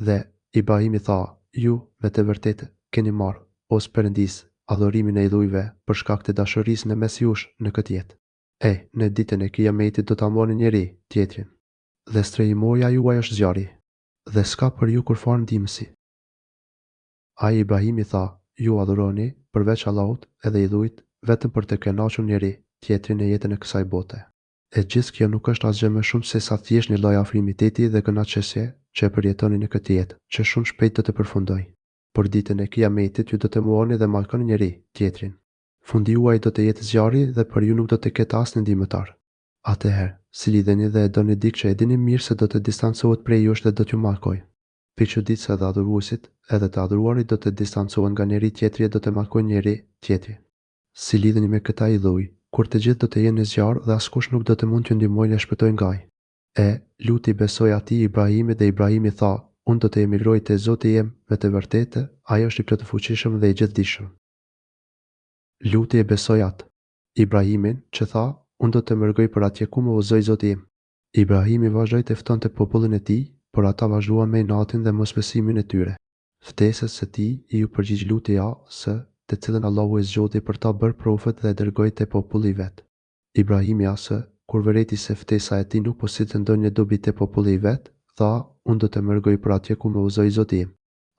Dhe, Ibrahimi tha, Ju, me të vërtetë, keni marrë, pos Perëndisë, adhurimin e idhujve, për shkak të dashurisë në mes jush, në këtë jetë. E, në Ditën e Kijametit do ta mohoni njëri, tjetrin. Dhe strehimorja juaj është zjarri. Dhe s'ka për ju kurrfarë ndihmësi. Ai, Ibrahimi, tha, Ju adhuroni, përveç Allahut, edhe idhujt, vetëm për të kënaqur njëri, tjetrin në jetën e kësaj bote. E gjithë kjo nuk është asgjë më shumë sesa thjesht një lloj afrimiteti dhe kënaqësie që e përjetoni në këtë jetë, që shumë shpejt do të përfundojë. Por ditën e Kijametit ju do të mohoni dhe mallkoni njëri, tjetrin. Fundi juaj do të jetë zjarri dhe për ju nuk do të ketë asnjë ndihmëtar. Atëherë, si lidheni dhe e doni dikë që e dini mirë se do të distancohet prej jush dhe do t'ju mallkojë? Pikë-çuditë se edhe adhuruesit, edhe të adhuruarit do të distancohen nga njëri tjetri e do të mallkojnë njëri, tjetrin. Si lidheni me këta idhuj, kur të gjithë do të jenë në zjarr dhe askush nuk do të mund t'ju ndihmojë e shpëtojë nga ai? E, Luti i besoi atij Ibrahimit dhe Ibrahimi tha, Unë do të emigroj te Zoti im, me të vërtetë, Ai është i Plotfuqishëm dhe i Gjithëdijshëm. Luti e besoi atë, Ibrahimin, që tha, Unë do të mërgoj për atje ku më udhëzoi Zoti im. Ibrahimi vazhdoi të ftonte popullin e tij, por ata vazhduan me inatin dhe mosbesimin e tyre. Ftesës së tij iu përgjigj Luti a.s., të cilin Allahu e zgjodhi për ta bërë profet dhe e dërgoi te populli i vet. Ibrahimi a.s., kur vërejti se ftesa e tij nuk po sillte ndonjë dobi te populli i vet, tha, Unë do të mërgoj për atje ku më udhëzoi Zoti im.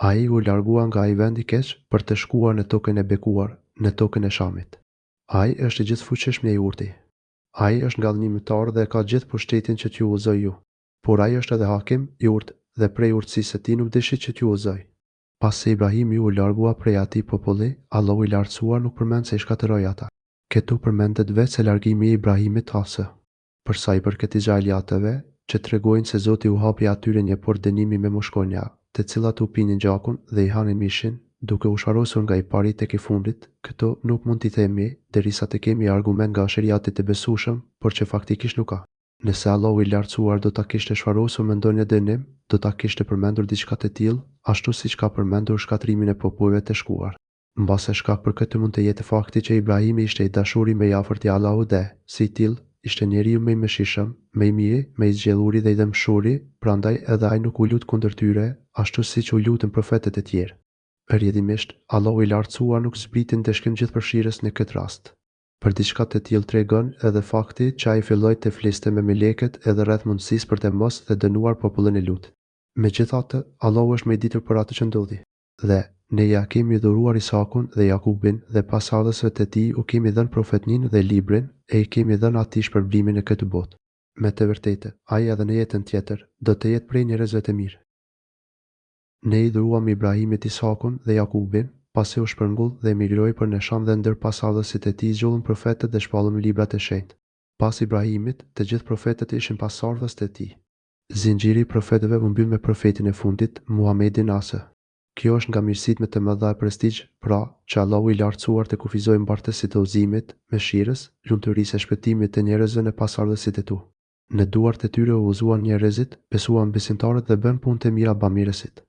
Ai u largua nga ai vend i keq për të shkuar në tokën e bekuar, në tokën e Shamit. Ai është i Gjithëfuqishmi e i Urti. Ai është ngadhënjimtar dhe e ka gjithë pushtetin që t'ju udhëzojë ju. Por ai është edhe Hakim, i urtë, dhe prej urtësisë së tij nuk deshi që t'ju udhëzojë. Pasi Ibrahimi u largua prej atij populli, Allahu i Lartësuar nuk përmend se i shkatërroi ata. Këtu përmendet veçse largimi i Ibrahimit a.s. Për sa i përket izraeliatëve, që tregojnë se Zoti u hapi atyre një portë dënimi me mushkonja, të cilat u pinin gjakun dhe i hanin mishin, duke u shfarosur nga i pari tek i fundit, këto nuk mund t'i themi, derisa të kemi argument nga sheriati të besueshëm, por që faktikisht nuk ka. Nëse Allahu i Lartësuar do ta kishte shfarosur me ndonjë dënim, do ta kishte përmendur diçka të tillë, ashtu siç ka përmendur shkatërrimin e popujve të shkuar. Mbase shkak për këtë mund të jetë fakti që Ibrahimi ishte i dashuri më i afërt i Allahut dhe, si i tillë, ishte njeriu më i mëshirshëm, më i miri, më i zgjedhuri dhe i dhembshuri, prandaj edhe ai nuk u lut kundër tyre, ashtu siç u lutën profetët e tjerë. Rrjedhimisht, Allahu i Lartësuar nuk zbriti ndëshkim gjithëpërfshirës në këtë rast. Për diçka të tillë tregon edhe fakti që ai filloi të fliste me melekët edhe rreth mundësisë për të mos e dënuar popullin e Lutit. Megjithatë, Allahu është më i ditur për atë që ndodhi. Dhe, Ne ia kemi dhuruar Isakun dhe Jakubin dhe pasardhësve të tij u kemi dhënë profetninë dhe Librin e i kemi dhënë atij shpërblimin në këtë botë. Me të vërtetë, ai edhe në jetën tjetër, do të jetë prej njerëzve të mirë. Ne i dhuruam Ibrahimit Isakun dhe Jakubin, pasi u shpërngul dhe emigroi për në Sham dhe ndër pasardhësit e tij zgjullëm profetët dhe shpallëm librat e shenjtë. Pas Ibrahimit, të gjithë profetët ishin pasardhës të tij. Zinxhiri i profetëve u mbyll me profetin e fundit, Muhamedin AS. Kjo është nga mirësitë më të mëdha e prestigj, pra, që Allahu i Lartësuar të kufizojë mbartësit e udhëzimit, mëshirës, lumturisë e shpëtimit të njerëzve në pasardhësit e tu. Në duart e tyre u udhëzuan njerëzit, besuan besimtarët dhe bënë punë të mira bamirësit.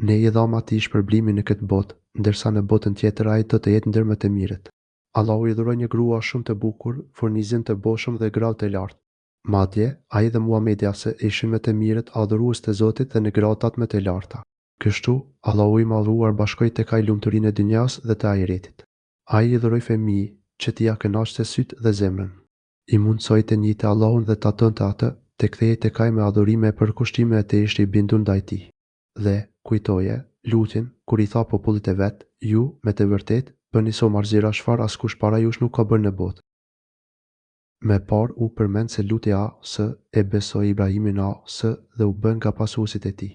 Ne i dhamë atij shpërblimin në këtë botë, ndërsa në botën tjetër ai do të jetë ndër më të mirët. Allahu i dhuroi një grua shumë të bukur, furnizim të bollshëm dhe gradë të lartë. Madje, ai dhe Muhamedi AS ishin më të mirët adhurues të Zotit dhe në gradat më të larta. Kështu, Allahu i Madhëruar bashkoi tek ai lumturinë e dynjasë dhe të ahiretit. Ai i dhuroi fëmijë, që t'ia kënaqte sytë dhe zemrën. I mundësoi të njihte Allahun dhe ta donte Atë, të kthehej tek Ai me adhurime e përkushtime e të ishte i bindur ndaj Tij. Dhe, kujtoje, Lutin, kur i tha popullit të vet, Ju, me të vërtetë, bëni so marrëzira çfarë askush para jush nuk ka bërë në botë. Më parë u përmend se Luti A.S. e besoi Ibrahimin A.S. dhe u bë nga pasuesit e tij.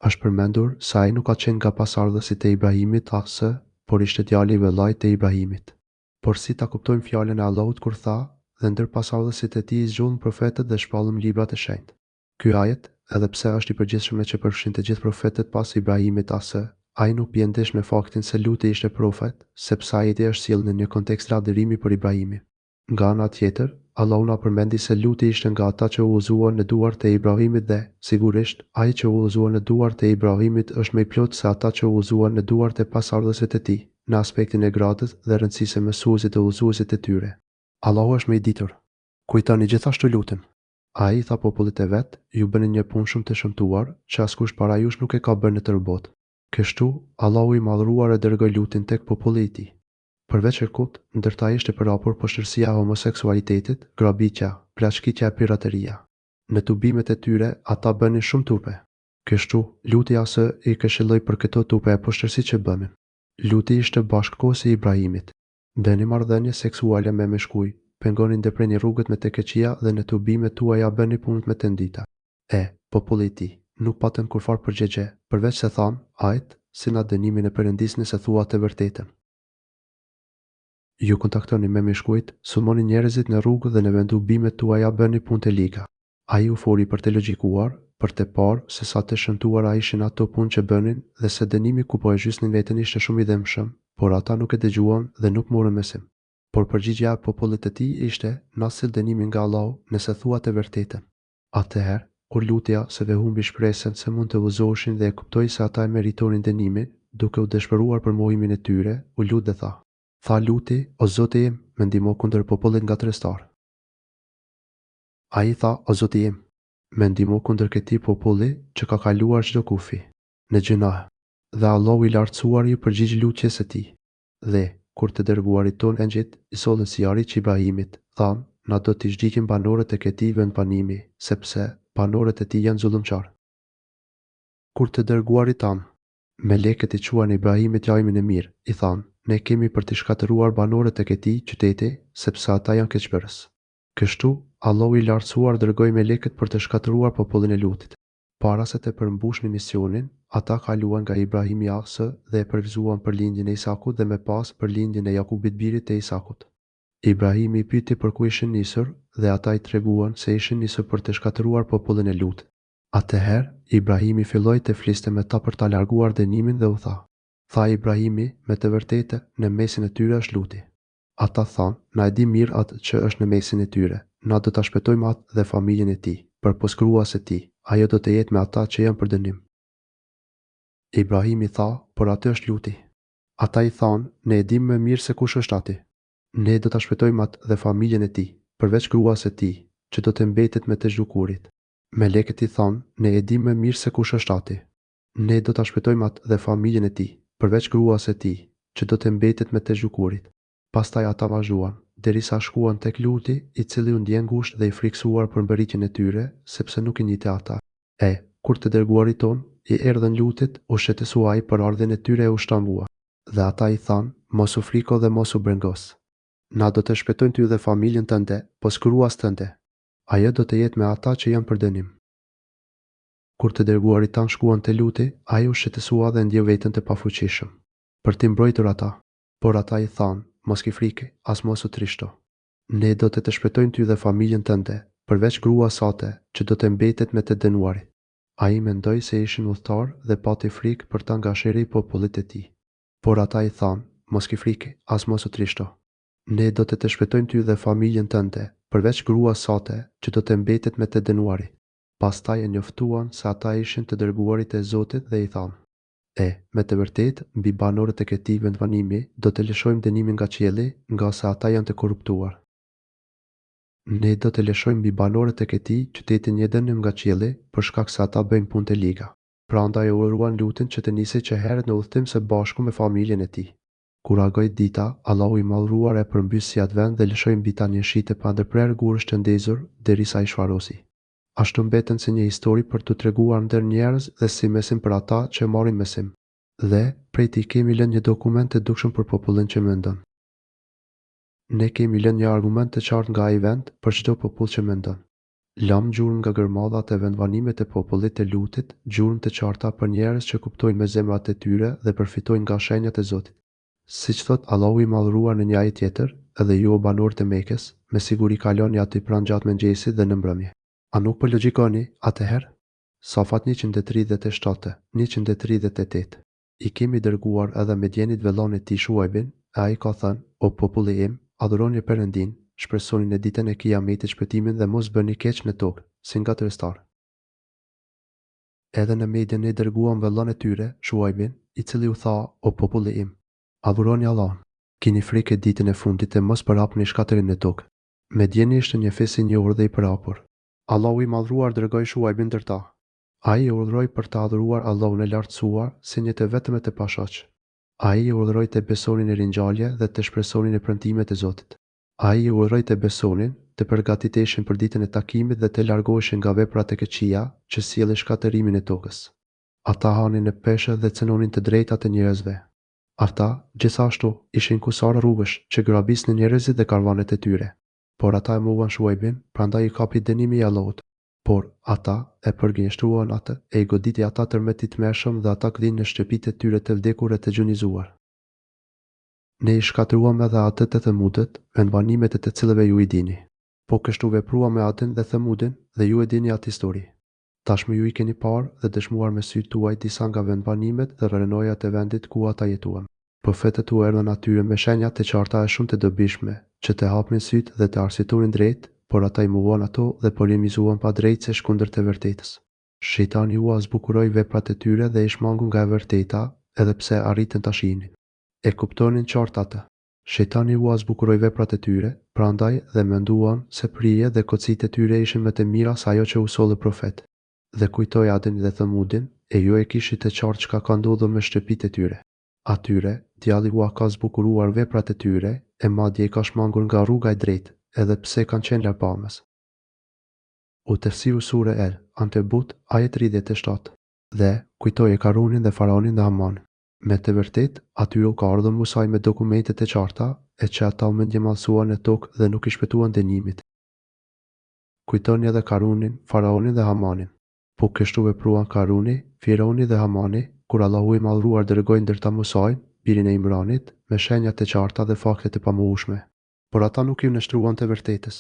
Është përmendur se ai nuk ka qenë nga pasardhësit e Ibrahimit A.S., por ishte djali i vëllait të Ibrahimit. Por si ta kuptojmë fjalën e Allahut kur tha, Dhe ndër pasardhësit e tij i zgjullëm profetët dhe shpallëm librat e shenjtë. Ky ajet, edhe pse është i përgjithshëm e që përfshin të gjithë profetët pas Ibrahimit AS, ai nuk bie ndesh me faktin se Luti ishte profet, sepse ajeti është sjellë në një kontekst lavdërimi për Ibrahimin. Nga ana tjetër, Allahu na përmendi se Luti ishte nga ata që u udhëzuan në duart e Ibrahimit dhe, sigurisht, ai që u udhëzua në duart e Ibrahimit është më i plotë se ata që u udhëzuan në duart e pasardhësve të tij, në aspektin e gradës dhe rëndësisë së mësuesit dhe udhëzuesit të tyre. Allahu është më i ditur. Kujtoni gjithashtu Lutin. Ai i tha popullit të vet, Ju bëni një punë shumë të shëmtuar, që askush para jush nuk e ka bërë në tërë botë. Kështu, Allahu i Madhëruar e dërgoi Lutin tek populli i tij. Përveç shirkut, ndër ta ishte përhapur poshtërsia e homoseksualitetit, grabitja, plaçkitja e pirateria. Në tubimet e tyre, ata bënin shumë turpe. Kështu, Luti AS i këshilloi për këto turpe e poshtërsi që bënin. Luti ishte bashkëkohës i Ibrahimit. Bëni marrëdhënie seksuale me meshkuj, pengoni ndërpreni rrugët me të këqija dhe në tubimet tuaja bëni punët më të ndyta. E, populli i tij, nuk patën kurrfarë përgjigje, përveç se thanë, Hajt, sillna dënimin e Perëndisë nëse thua të vërtetën. Ju kontaktoni me meshkujt, sulmoni njerëzit në rrugë dhe në vendtubimet tuaja bëni punë të liga. Ai u foli për të logjikuar, për të parë se sa të shëmtuara ishin ato punë që bënin dhe se dënimi ku po e zhysnin veten ishte shumë i dhimbshëm, por ata nuk e dëgjuan dhe nuk morën mësim. Por përgjigja e popullit të tij ishte, Na sill dënimin nga Allahu, nëse thua të vërtetën. Atëherë, kur Luti AS e humbi shpresën se mund të udhëzoheshin dhe e kuptoi se ata e meritonin dënimin, duke u dëshpëruar për mohimin e tyre, u lut dhe tha. Tha Luti, O Zoti im, më ndihmo kundër popullit ngatërrestar. Ai tha, O Zoti im! Më ndihmo kundër këtij populli që ka kaluar çdo kufi, në gjynah. Dhe Allahu i Lartësuar iu përgjigj lutjes së tij. Dhe, kur të dërguarit tonë engjëjt i sollën sihariq Ibrahimit, thanë, Na do t'i zhdukim banorët e këtij vendbanimi, sepse, banorët e tij janë zullumqarë. Kur të dërguarit tanë, melekët i çuan Ibrahimit lajmin e mirë, i thanë, Ne kemi për t'i shkatërruar banorët e këtij qyteti, sepse ata janë keqbërës. Kështu, Allahu i Lartësuar dërgoi melekët për të shkatërruar popullin e Lutit. Para se të përmbushnin misionin, ata kaluan nga Ibrahimi AS dhe e përgëzuan për lindjen e Isakut dhe më pas për lindjen e Jakubit birit të Isakut. Ibrahimi i pyeti për ku ishin nisur dhe ata i treguan se ishin nisur për të shkatërruar popullin e Lutit. Atëherë, Ibrahimi filloi të fliste me ta për ta larguar dënimin dhe u tha. Tha Ibrahimi, Me të vërtetë, në mesin e tyre është Luti. Ata thanë, Na e dimë mirë atë që është në mesin e tyre, na do ta shpëtojmë atë dhe familjen e tij, përpos gruas së tij, ajo do të jetë me ata që janë për dënim. Ibrahimi tha, Por aty është Luti. Ata i thanë, Ne e dimë më mirë se kush është aty. Ne do ta shpëtojmë atë dhe familjen e tij, përveç gruas së tij, që do të mbetet me të zhdukurit. Melekët i thanë, Ne e dimë më mirë se kush është aty. Ne do ta shpëtojmë atë dhe familjen e tij, përveç gruas së tij, që do të mbetet me të zhdukurit. Pastaj ata vazhduan, derisa shkuan tek Luti, i cili u ndje ngushtë dhe i frikësuar për mbërritjen e tyre, sepse nuk i njihte ata. E, kur të dërguarit tonë, i erdhën Lutit, u shqetësua ai për ardhjen e tyre e u shtrambua. Dhe ata i thanë, Mos u friko dhe mos u brengos. Na do të shpëtojmë ty dhe familjen tënde, pos gruas tënde. Ajo do të jetë me ata që janë për dënim. Kur të dërguarit tanë shkuan te Luti, ai u shqetësua dhe e ndjeu veten të pafuqishëm. Për t'i mbrojtur ata. Por ata i thanë, Mos ki frikë, as mos u trishto. Ne do të të shpëtojmë ty dhe familjen tënde, përveç gruas sate, që do të mbetet me të dënuarit. Ai mendoi se ishin udhëtarë dhe pati frikë për ta nga sherri i popullit të tij. Por ata i thanë, Mos ki frikë, as mos u trishto. Ne do të të shpëtojmë ty dhe familjen tënde, përveç gruas sate, që do të mbetet me të dënuarit. Pastaj e njoftuan se ata ishin të dërguarit e Zotit dhe i thanë. E, me të vërtetë, mbi banorët e këtij vendbanimi do të lëshojmë dënimin nga qielli, ngase ata janë të korruptuar. Ne do të lëshojmë mbi banorët e këtij qyteti një dënim nga qielli, për shkak se ata bëjnë punë të liga. Prandaj e urdhëruan Lutin që të nisej që herët në udhëtim së bashku me familjen e tij. Kur agoi dita, Allahu i Madhëruar e përmbysi atë vend dhe lëshoi mbi ta një shi të pandërprerë gurësh të ndezur, derisa i shfarosi. Ashtu mbetën si një histori për t'u treguar ndër njerëz dhe si mësim për ata që marrin mësim. Dhe, prej tij kemi lënë një dokument të dukshëm për popullin që mendon. Ne kemi lënë një argument të qartë nga ai vend për çdo popull që mendon. Lamë gjurmë nga gërmadhat e vendbanimet e popullit të Lutit, gjurmë të qarta për njerëz që kuptojnë me zemrat e tyre dhe përfitojnë nga shenjat e Zotit. Siç thotë Allahu i Madhëruar në një ajet tjetër, Edhe ju o banorë të Mekës, me siguri kaloni aty pranë gjatë mëngjesit dhe në mbrëmje. A nuk po logjikoni, atëherë? Safat 137, 138. I kemi dërguar edhe Medjenit vëllanë e tij Shuajbin, e ai ka thënë, O populli im, adhuroni Perëndinë, shpresoni në Ditën e Kijametit shpëtimin dhe mos bëni keq në tokë, si ngatërrestarë. Edhe në Medjen ne dërguam vëllanë e tyre, Shuajbin, i cili u tha, O populli im! Adhuroni Allahun! Kini frikë Ditën e Fundit e mos përhapni shkatërrim në tokë. Medjeni ishte një fis i njohur dhe i përhapur. Allahu i Madhëruar dërgoi Shuajbin ndër ta. Ai i urdhëroi për të adhuruar Allahun e Lartësuar si një të vetëm e të pashoq. Ai i urdhëroi të besonin në ringjallje dhe të shpresonin në premtimet e Zotit. Ai i urdhëroi të besonin, të përgatiteshin për ditën e takimit dhe të largoheshin nga veprat e këqija, që sjellin shkatërrimin e tokës. Ata hanin në peshe dhe cenonin të drejtat e njerëzve. Ata, gjithashtu, ishin kusarë rrugësh, që grabisnin njerëzit dhe karvanet e tyre. Por ata e mohuan Shuajbin, prandaj i kapi dënimi i Allahut. Por, ata, e përgënjeshtruan atë, e i goditi ata tërmet i tmerrshëm dhe ata gdhinë në shtëpitë e tyre të vdekur e të gjunjëzuar. Ne i shkatërruam edhe Adët e Themudët, vendbanimet e të cilëve ju i dini. Po kështu vepruam me Adin dhe Themudin dhe ju e dini atë histori. Tashmë ju i keni parë dhe dëshmuar me sytë tuaj disa nga vendbanimet dhe rrënojat e vendit ku ata jetuan. Profetët u erdhën atyre me shenja të qarta e shumë të dobishme, që të hapnin sytë dhe të arsyetonin drejt, por ata i mohuan ato dhe polemizuan padrejtësisht kundër të vërtetës. Shejtani ua zbukuroi veprat e tyre dhe i shmangu nga e vërteta, edhe pse arritën ta shihnin. E kuptonin qartë atë. Shejtani ua zbukuroi veprat e tyre, prandaj dhe menduan se prirjet dhe kotësitë e tyre ishin më të mira se ajo që u solli profet. Dhe kujtoi Adin dhe Themudin, e ju e kishit të qartë çka ka ndodhur me shtëpitë e tyre. Atyre, djalli ua ka zbukuruar veprat e tyre, e madje i ka shmangur nga rruga e drejtë, edhe pse kanë qenë largpamës. U Tefsiru Sure El, Ankebut, ajet 37. Dhe, kujtoje Karunin dhe Faraonin dhe Hamanin. Me të vërtetë, atyre u ka ardhur Musai me dokumente të qarta, e që ata u mendjemadhësuan në tokë dhe nuk i shpëtuan dënimit. Kujtoni edhe Karunin, Faraonin dhe Hamanin. Po kështu vepruan Karuni, Firauni dhe Hamani, kur Allahu i Madhëruar dërgoi ndër ta Musain, birin e Imranit, me shenja të qarta dhe fakte të pamohueshme. Por ata nuk iu nënshtruan të vërtetës.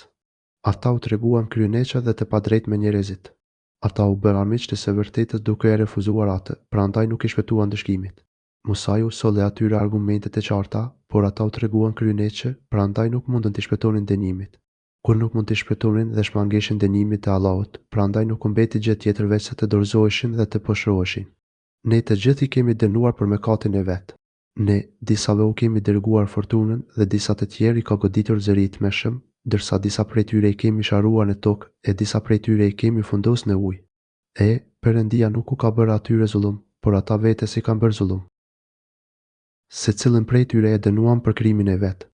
Ata u treguan kryeneçë dhe të padrejtë me njerëzit. Ata u bënë armiq të së vërtetës duke e refuzuar atë, prandaj nuk i shpëtuan ndëshkimit. Musai u solli atyre argumente të qarta, por ata u treguan kryeneçë, prandaj nuk mundën t'i shpëtonin dënimit. Kur nuk mund t'i shpëtonin dhe shmangeshin dënimit të Allahut, prandaj nuk u mbeti gjë tjetër veçse të dorëzoheshin dhe të poshtëroheshin. Ne të gjithë i kemi dënuar për mëkatin e vet. Ne, disave u kemi dërguar furtunën dhe disa të tjerë i ka goditur zëri i tmerrshëm, ndërsa disa prej tyre i kemi sharruar në tokë e disa prej tyre i kemi fundosë në ujë. E, Perëndia nuk u ka bërë atyre zullum, por ata vetes i kanë bërë zullum. Secilin prej tyre e dënuam për krimin e vet.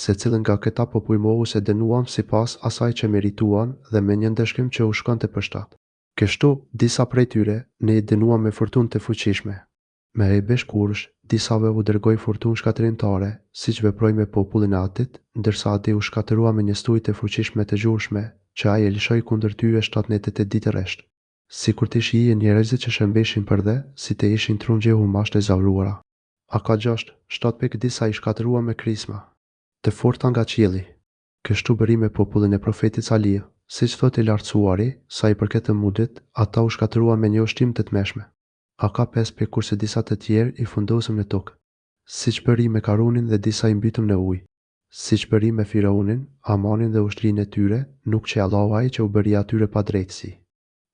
Secilin nga këta popuj mohues e dënuam sipas asaj që merituan dhe me një ndëshkim që u shkonte për shtat. Kështu, disa prej tyre, Ne i dënuam me furtunë të fuqishme. Me rrebesh kurësh, disave u dërgoi furtunë shkatërrimtare, siç veproi me popullin e Adit, ndërsa Adi u shkatërrua me një stuhi të fuqishme të zhurmshme, që ai e lëshoi kundër tyre shtatë netë e tetë ditë rresht. Sikur t'i shihje njerëzit që shembeshin përdhe, si të ishin trungje hurmash të ezauruara. A ka gjashtë, shtatë pikë disa i shkatërruam me krisma. Të forta nga qielli. Kështu bëri me popullin e Profetit Salih, siç thotë i Lartësuari, sa i përket Themudit, ata u shkatërruan me një ushtimë të tmerrshme. A ka pesë pikë kurse disa të tjerë i fundosëm në tokë. Siç bëri me Karunin dhe disa i mbytëm në ujë. Siç bëri me Firaunin, Hamanin dhe ushtrinë e tyre, nuk qe Allahu ai që u bëri atyre padrejtësi.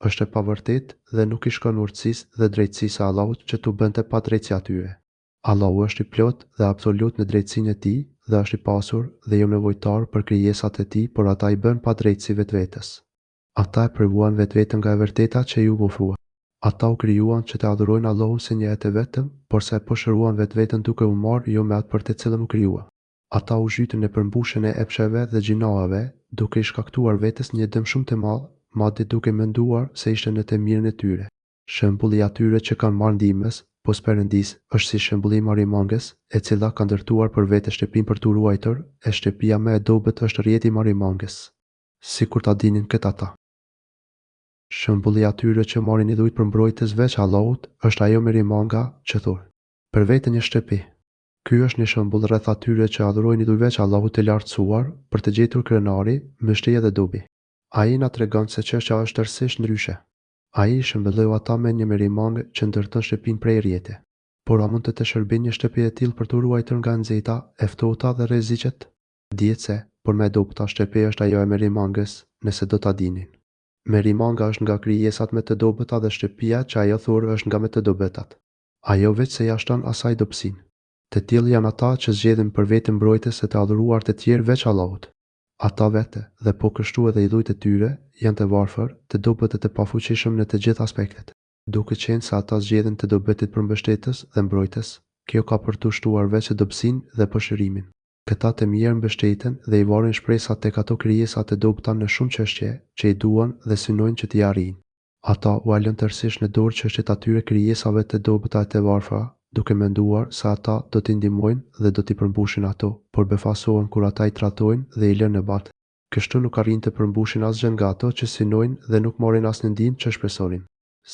Është e pavërtetë dhe nuk i shkon urtësisë dhe drejtësisë së Allahut që t'u bënte padrejtësi atyre. Allahu është i plotë dhe absolut në drejtësinë e Tij dhe është i pasur dhe jo nevojtar për krijesat e Tij por ata i bënë padrejtësi vetvetes. Ata e privuan vetveten nga e vërteta që iu ofrua. Ata u krijuan që të adhurojnë Allahun si një e të vetëm, porse e poshtëruan vetveten duke u marrë jo me atë për të cilën u krijuan. Ata u zhytën në përmbushjen e epsheve dhe gjynaheve, duke i shkaktuar vetes një dëm shumë të madh, madje duke menduar se ishte në të mirën e tyre. Shembulli i atyre që kanë marrë ndihmës, pos Perëndisë, është si shembulli i marimangës, e cila ka ndërtuar për vete shtëpinë për t'u ruajtur, e shtëpia më e dobët është rrjeti i marimangës. Sikur ta dinin këtë ata. Shembulli i atyre që marrin idhujt për mbrojtës veç Allahut është ajo merimanga që thur për vete një shtëpi. Ky është një shembull rreth atyre që adhurojnë idhuj veç Allahut të Lartësuar për të gjetur krenari, mbështetje dhe dobi. Ai na tregon se çështja është tërësisht ndryshe. Ai i shëmbëlleu ata me një merimangë që ndërton shtëpinë prej rrjeti. Por a mund të të shërbejë një shtëpi e tillë për t'u ruajtur nga e nxehta, e ftohta dhe rreziqet? Dihet se, por më e dobëta shtëpi është ajo e merimangës, nëse do ta dinin. Merimanga është nga krijesat më të dobëta dhe shtëpia që ajo thur është nga më të dobëtat. Ajo veçse ia shton asaj dobësinë. Të tillë janë ata që zgjedhin për vete mbrojtës e të adhuruar të tjerë veç Allahut. Ata vetë, dhe po kështu edhe idhujt e tyre, janë të varfër, të dobët e të pafuqishëm në të gjithë aspektet. Duke qenë se ata zgjedhin të dobëtit për mbështetës dhe mbrojtës, kjo ka për t'u shtuar veçse dobësinë dhe poshtërimin. Këta të mjerë mbështeten dhe i varin shpresat tek ato krijesa të dobëta në shumë çështje që i duan dhe synojnë që t'i arrijnë. Ata ua lënë tërësisht në dorë çështjet atyre krijesave të dobëta e të varfra, duke menduar se ata do t'i ndihmojnë dhe do t'i përmbushin ato, por befasohen kur ata i tradhtojnë dhe i lënë në baltë. Kështu nuk arrijnë të përmbushin asgjë nga ato që synojnë dhe nuk marrin asnjë ndihmë që shpresonin.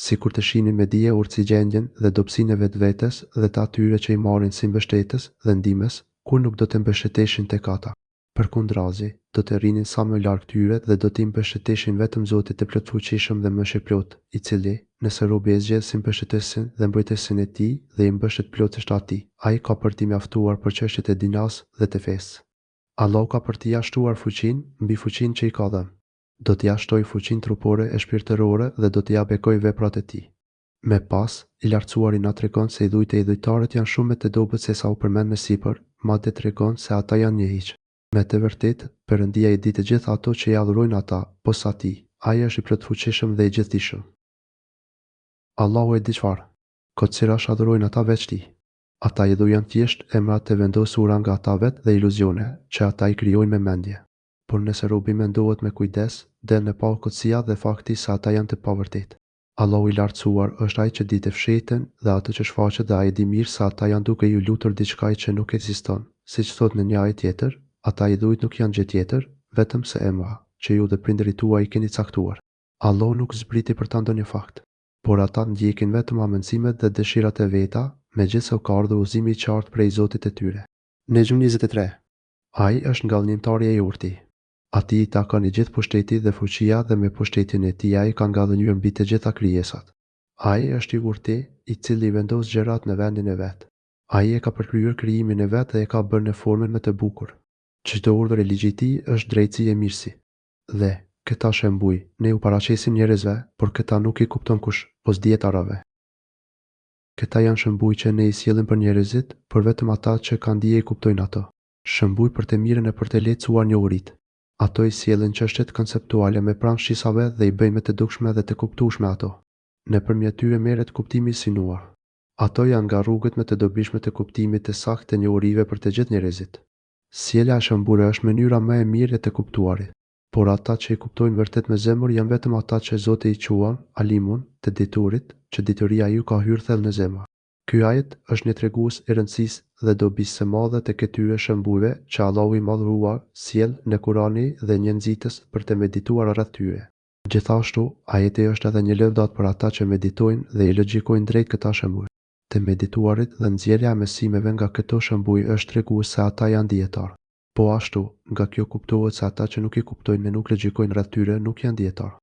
Sikur të shihnin me dije e urtësi gjendjen dhe dobësinë e vetvetes dhe të atyre që i marrin si mbështetës dhe ndihmës, kurrë nuk do të mbështeteshin tek ata. Përkundrazi, do të rrinin sa më larg tyre dhe do t'i mbështeteshin vetëm Zotit të Plotfuqishëm dhe Mëshirëplotë, i cili, nëse robi e zgjedh si mbështetësin dhe mbrojtësin e tij dhe i mbështet plotësisht Atij, Ai ka për t'i mjaftuar për çështjet e dinasë dhe të fesë. Allahu ka për t'ia shtuar fuqinë mbi fuqinë që i ka dhënë. Do t'ia shtojë fuqinë trupore e shpirtërore dhe do t'ia bekojë veprat e tij. Me pas, i Lartësuari na tregon se idhujt e idhujtarët janë shumë më të dobët sesa u përmend më sipër, madje tregon se ata janë një hiç. Me të vërtetë, Perëndia i di të gjitha ato që i adhurojnë ata, pos Atij. Ai është i Plotfuqishëm dhe i Gjithëdijshëm. Allahu e di çfarë kotësirash adhurojnë ata veç Tij. Ata idhuj janë thjesht emra të vendosura nga ata vetë dhe iluzione, që ata i krijojnë me mendje. Por nëse robi mendohet me kujdes, del në pah kotësia dhe fakti se ata janë të pavërtetë. Allahu i Lartësuar është Ai që di të fshehtën dhe atë që shfaqet dhe Ai e di mirë se ata janë duke iu lutur diçkaje që nuk ekziston, siç thotë në një ajet tjetër, Ata idhujt nuk janë gjë tjetër, vetëm se emra, që ju dhe prindërit tuaj i keni caktuar. Allahu nuk zbriti për ta ndonjë fakt. Por ata ndjekin vetëm hamendësimet dhe dëshirat e veta, megjithëse u ka ardhur udhëzimi i qartë prej Zotit të tyre. Nexhm 23. Ai është ngadhënjimtari e i urti. Atij i takon i gjithë pushteti dhe fuqia dhe me pushtetin e tij ai ka ngadhënjyer mbi të gjitha krijesat. Ai është i urti, i cili i vendos gjërat në vendin e vet. Ai e ka përkryer krijimin e vet dhe e ka bërë në formën më të bukur. Çdo urdhër e ligj i tij është drejtësi e mirësi. Dhe, këta shembuj, ne u paraqesim njerëzve, por këta nuk i kupton kush, pos dijetarëve. Këta janë shembuj që ne i sjellim për njerëzit, por vetëm ata që kanë dije i kuptojnë ato. Shembuj për të mirën e për të lehtësuar njohuritë. Ato i sjellin çështjet konceptuale më pranë shqisave dhe i bëjnë më të dukshme dhe të kuptueshme ato. Nëpërmjet tyre merret kuptimi i synuar. Ato janë nga rrugët më të dobishme të kuptimit të saktë të njohurive për të gjithë njerëzit. Sjellja e shembujve është mënyra më e mirë e të kuptuarit. Por ata që i kuptojnë vërtet me zemër janë vetëm ata që Zoti i quan, alimun, të diturit, që dituria iu ka hyrë thellë në zemër. Ky ajet është një tregues i rëndësisë dhe dobisë së madhe të këtyre shembujve që Allahu i Madhëruar sjell në Kurani dhe një nxitës për të medituar rreth tyre. Gjithashtu, ajeti është edhe një lëvdatë për ata që meditojnë dhe i logjikojnë drejt këta shembuj. Të medituarit dhe nxjerrja e mësimeve nga këto shembuj është tregues se ata janë dijetarë. Po ashtu, nga kjo kuptohet se ata që nuk i kuptojnë e nuk logjikojnë rreth tyre nuk janë dijetarë.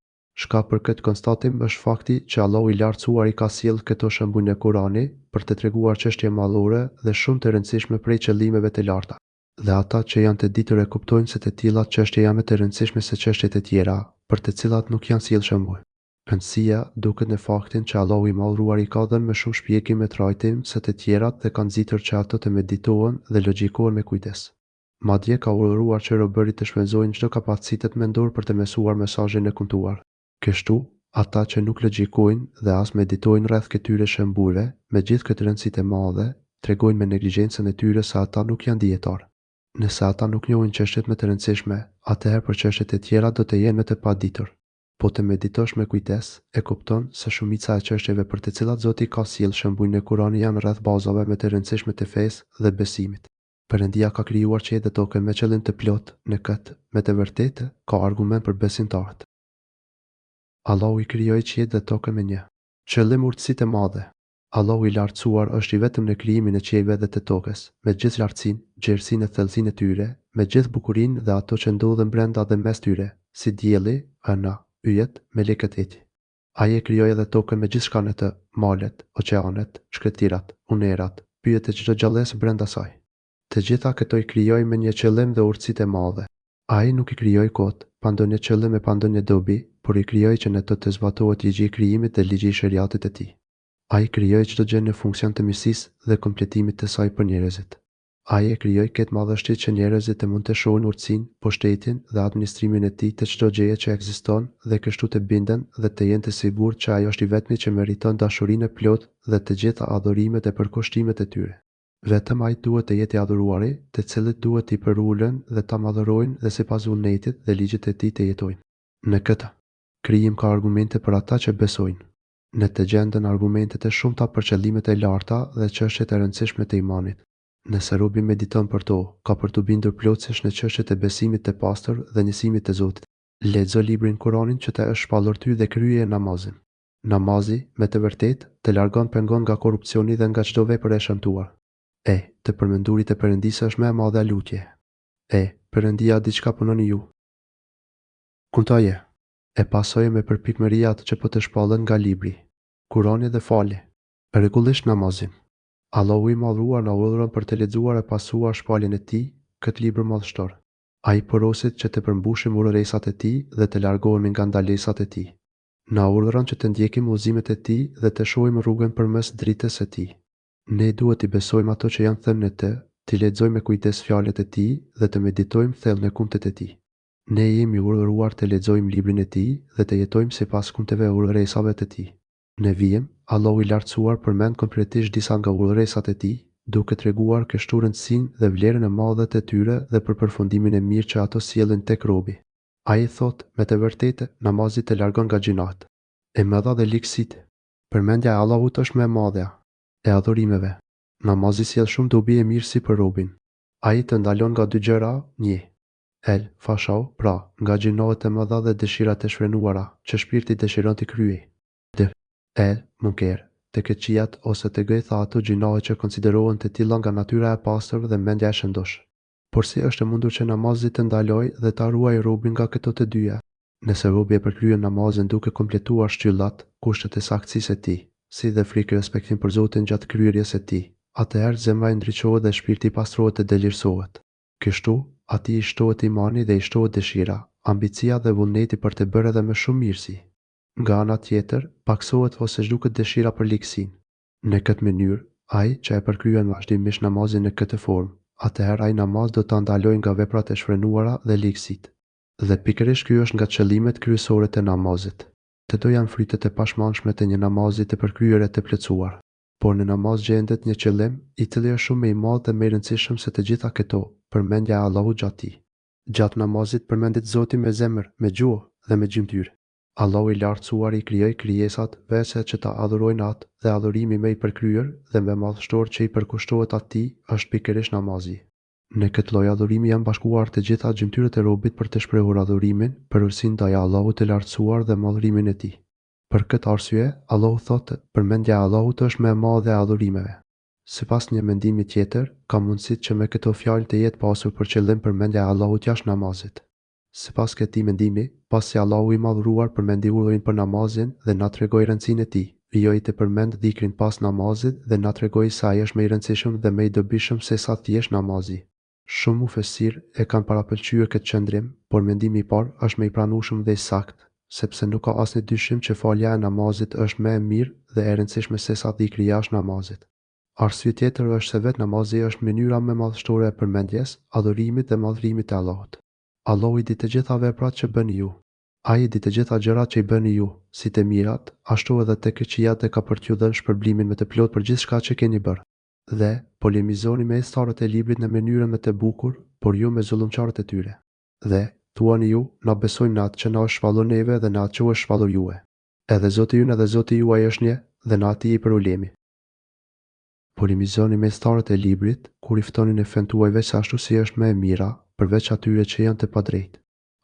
Shkak për këtë konstatim është fakti që Allahu i Lartësuar i ka sjellë këto shembuj në Kurani për të treguar çështje madhore dhe shumë të rëndësishme prej qëllimeve të larta. Dhe ata që janë të ditur e kuptojnë se të tilla çështje janë më të rëndësishme se çështjet e tjera, për të cilat nuk janë sjellë shembuj. Rëndësia duket në faktin që Allahu i Madhëruar i ka dhënë më shumë shpjegim e trajtim se të tjerat dhe ka nxitur që ato të meditohen dhe logjikohen me kujdes. Madje ka urdhëruar që robërit të shpenzojnë çdo kapacitet mendor për të mësuar mesazhin e kumtuar. Kështu, ata që nuk logjikojnë dhe as meditojnë rreth këtyre shembujve, me gjithë këtë rëndësi të madhe, tregojnë me neglizhencën e tyre se ata nuk janë dijetarë. Nëse ata nuk njohin çështjet më të rëndësishme, atëherë për çështjet e tjera do të jenë më të paditur. Po të meditosh me kujdes, e kupton se shumica e çështjeve për të cilat Zoti ka sjellë shembuj në Kurani janë rreth bazave më të rëndësishme të fesë dhe besimit. Perëndia ka krijuar qiejt dhe tokën me qëllim të plotë, në këtë, me të vërtetë, ka argument për besimtarët. Allahu i krijoi qiejt dhe tokën me një. Qëllim urtësi të madhe. Allahu i Lartësuar është i vetëm në krijimin e qiejve dhe të tokës, me gjithë lartësinë, gjerësinë e thellësinë e tyre, me gjithë bukurinë dhe ato që ndodhen brenda dhe mes tyre, si dielli, hëna, yjet, melekët etj. Ai e krijoi edhe tokën me gjithçka në të, malet, oqeanet, shkretëtirat, unerat, pyjet e çdo gjallesë brenda saj. Të gjitha këto i krijoi me një qëllim dhe urtësi të madhe. Ai nuk i krijoi kot, pa ndonjë qëllim e pa ndonjë dobi, por i krijoi që në to të zbatohet ligji i krijimit dhe ligji i sheriatit të tij. Ai krijoi çdo gjë në funksion të mirësisë dhe kompletimit të saj për njerëzit. Ai e krijoi këtë madhështi që njerëzit të mund të shohin urtësinë, pushtetin dhe administrimin e tij të çdo gjëje që ekziston dhe kështu të binden dhe të jenë të sigurt që ai është i vetmi që meriton dashurinë e plotë dhe të gjitha adhurimet e përkushtimet e tyre. Vetëm ai duhet të jetë i adhuruari, të cilit duhet t'i përulen dhe ta madhërojnë dhe sipas vullnetit dhe ligjit të tij të jetojnë. Në këtë krijim ka argumente për ata që besojnë. Në të gjenden argumente të shumta për qëllimet e larta dhe çështjet e rëndësishme të imanit. Nëse robi mediton për to, ka për t'u bindur plotësisht në çështjet e besimit të pastër dhe njësimit të Zotit. Lexo librin Kuranin që të është shpallur ty dhe kryeje namazin. Namazi, me të vërtetë, të largon pengon nga korrupsioni dhe nga çdo vepër e shëmtuar. E, të përmendurit e Perëndisë është më e madhja lutje. E, Perëndia di çka punoni ju. Kumtoje. E pasoje me përpikmëri atë që po të shpallet nga libri, Kurani dhe fale rregullisht namazin. Allahu i Madhëruar na urdhëron për të lexuar e pasuar shpalljen e Tij, këtë libër madhështor. Ai porosit që të përmbushim urdhëresat e Tij dhe të largohemi nga ndalesat e Tij. Na urdhëron që të ndjekim udhëzimet e Tij dhe të shohim rrugën përmes dritës së Tij. Ne duhet t'i besojmë ato që janë thënë në të, t'i lexojmë me kujdes fjalët e Tij dhe të meditojmë thellë në kumtet e Tij. Ne jemi urdhëruar të lexojmë librin e Tij dhe të jetojmë sipas kumteve e urdhëresave të Tij. Në vijim, Allahu i Lartësuar përmend konkretisht disa nga urdhëresat e Tij, duke treguar kështu rëndësinë dhe vlerën e madhe të tyre dhe për përfundimin e mirë që ato sjellin tek robi. Ai thotë, Me të vërtetë, namazi të largon nga gjynahet e mëdha dhe ligësitë. Përmendja e Allahut është më e madhja e adhurimeve. Namazi sjell shumë dobi e mirësi për robin. Ai të ndalon nga dy gjëra, një. El, Fashau, pra, nga gjynahet e mëdha dhe dëshirat e shfrenuara, që shpirti dëshiron t'i kryejë. Dy. El, Munker, të këqijat ose të gjitha ato gjynahe që konsiderohen të tilla nga natyra e pastër dhe mendja e shëndoshë. Por si është e mundur që namazi të ndalojë dhe ta ruajë robin nga këto të dyja? Nëse robi e përkryen namazin duke kompletuar shtyllat, kushtet e saktësisë së tij, si dhe frikë respektim për Zotin gjatë kryerjes së tij, atëherë zemra i ndriçohet dhe shpirti i pastrohet e dëlirësohet. Kështu, atij i shtohet imani dhe i shtohet dëshira, ambicia dhe vullneti për të bërë edhe më shumë mirësi. Nga ana tjetër, pakësohet ose zhduket dëshira për ligësinë. Në këtë mënyrë, ai që e përkryen vazhdimisht namazin në këtë formë, atëherë ai namaz do ta ndalojë nga veprat e shfrenuara dhe ligësitë. Dhe pikërisht ky është nga qëllimet kryesore të namazit. Këto janë frytet e pashmangshme të një namazi të përkryer e të plotësuar. Por në namaz gjendet një qëllim, i cili është shumë më i madh dhe më i rëndësishëm se të gjitha këto, përmendja e Allahut gjatë tij. Gjatë namazit përmendet Zoti me zemër, me gjuhë dhe me gjymtyrë. Allahu i Lartësuar i krijoi krijesat veçse që ta adhurojnë Atë dhe adhurimi më i përkryer dhe më madhështor që i përkushtohet Atij është pikërisht namazi. Në këtë lloj adhurimi janë bashkuar të gjitha gjymtyrët e robit për të shprehur adhurimin, përulësinë ndaj Allahut të Lartësuar dhe madhërimin e Tij. Për këtë arsye, Allahu thotë, Përmendja e Allahut është më e madhja e adhurimeve. Sipas një mendimi tjetër, ka mundësi që me këto fjalë të jetë pasur për qëllim përmendja e Allahut jashtë namazit. Sipas këtij mendimi, pasi Allahu i Madhëruar përmendi urdhrin për namazin dhe na tregoi rëndësinë e tij, vijoi të përmendë dhikrin pas namazit dhe na tregoi se ai është më i rëndësishëm dhe më i dobishëm sesa thjesht namazi. Shumë mufessirë e kanë parapëlqyer këtë qëndrim, por mendimi i parë është më i pranueshëm dhe i saktë, sepse nuk ka asnjë dyshim që falja e namazit është më e mirë dhe e rëndësishme sesa dhikri jashtë namazit. Arsye tjetër është se vetë namazi është mënyra më madhështore e përmendjes, adhurimit dhe madhërimit të Allahut. Allahu i di të gjitha veprat që bëni ju. Ai i di të gjitha gjërat që i bëni ju, si të mirat, ashtu edhe të këqijat dhe ka për t'ju dhënë shpërblimin më të plotë për gjithçka që keni bërë. Dhe, polemizoni me ithtarët e Librit në mënyrën më të bukur, por jo me zullumqarët e tyre. Dhe, thuani ju, Na besojmë në atë që na është shpallur neve dhe në atë që u është shpallur juve. Edhe Zoti ynë edhe Zoti juaj është një, dhe ne Atij i përulemi. Polemizoni me ithtarët e Librit, kur i ftoni në fenë tuaj veçse ashtu si është më e mira, përveç atyre që janë të padrejtë.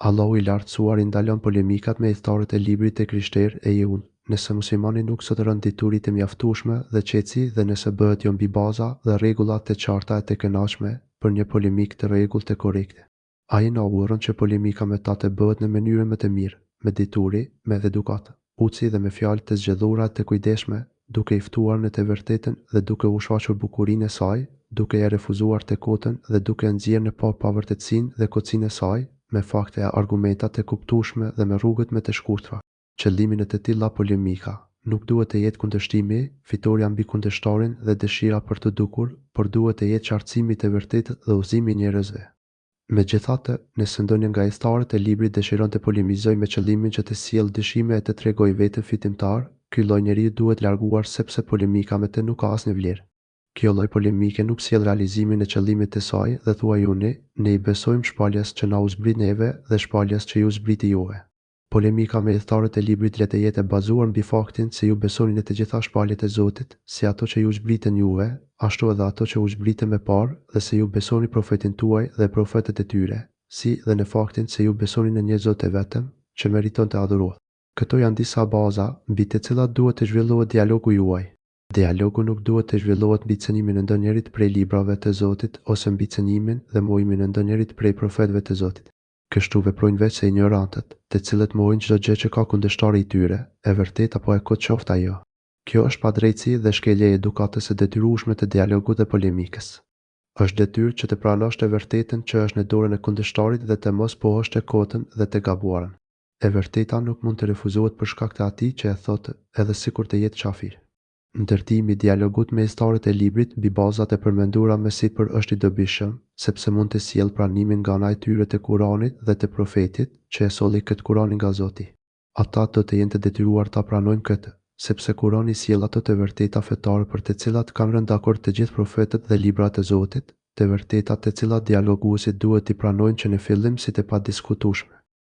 Allahu i Lartësuar i ndalon polemikat me ithtarët e Librit të krishterë e jehudë, nëse muslimani nuk zotëron dituri të mjaftueshme dhe qetësi dhe nëse bëhet jo mbi baza dhe rregulla të qarta e të kënaqshme për një polemikë të rregullt e korrekte. Ai na urdhëron që polemika me ta të bëhet në mënyrën më të mirë, me dituri, me edukatë, urtësi dhe me fjalë të zgjedhura e të kujdesshme, duke i ftuar në të vërtetën dhe duke u shfaqur bukurinë e saj, duke e refuzuar të kotën dhe duke e nxjerrë në pah pavërtetësinë dhe kotësinë e saj, me fakte e argumenta të kuptueshme dhe me rrugët më të shkurtra. Qëllimi në të tilla polemika, nuk duhet të jetë kundërshtimi, fitorja mbi kundërshtarin dhe dëshira për t'u dukur, por duhet të jetë qartësimi i të vërtetës dhe udhëzimi i njerëzve. Megjithatë, nëse ndonjë nga ithtarët e librit dëshiron të polemizojë me qëllimin që të sjellë dyshime e të tregojë veten fitimtar, ky lloj njeriu duhet larguar sepse polemika me të nuk ka asnjë vlerë. Kjo lloj polemike nuk sjell realizimin e qëllimit të saj dhe thuajuni, ne i besojmë shpalljes që na u zbrit neve dhe shpalljes që ju zbriti juve. Polemika me ithtarët e librit le të jetë e bazuar mbi faktin se ju besoni në të gjitha shpalljet e Zotit, si ato që ju zbritën juve, ashtu edhe ato që u zbritën më parë dhe se ju besoni profetin tuaj dhe profetët e tyre, si dhe në faktin se ju besoni në një Zot të vetëm, që meriton të adhurohet. Këto janë disa baza, mbi të cilat duhet të zhvillohet dialogu juaj. Dialogu nuk duhet të zhvillohet mbi cenimin e ndonjërit prej librave të Zotit ose mbi cenimin dhe mohimin e ndonjërit prej profetëve të Zotit. Kështu veprojnë veçse injorantët, të cilët mohojnë çdo gjë që ka kundërshtari i tyre, e vërtetë apo e kotë qoftë ajo. Kjo është padrejtësi dhe shkelje e edukatës së detyrueshme të dialogut dhe polemikës. Është detyrë që të pranosh të vërtetën që është në dorën e kundërshtarit dhe të mos pohosh të kotën dhe të gabuarën. E vërteta nuk mund të refuzohet për shkak të atij që e thotë, edhe sikur të jetë qafir. Ndërtimi i dialogut me ithtarët e librit mbi bazat e përmendura më sipër është i dobishëm, sepse mund të sjellë pranimin nga ana e tyre të Kuranit dhe të Profetit, që e solli këtë Kuranin nga Zoti. Ata do të jenë të detyruar ta pranojnë këtë, sepse Kurani sjell ato të vërteta fetare për të cilat kanë rënë dakord të gjithë profetët dhe librat e Zotit, të vërteta të cilat dialoguesit duhet t'i pranojnë që në fillim si të padiskutueshme.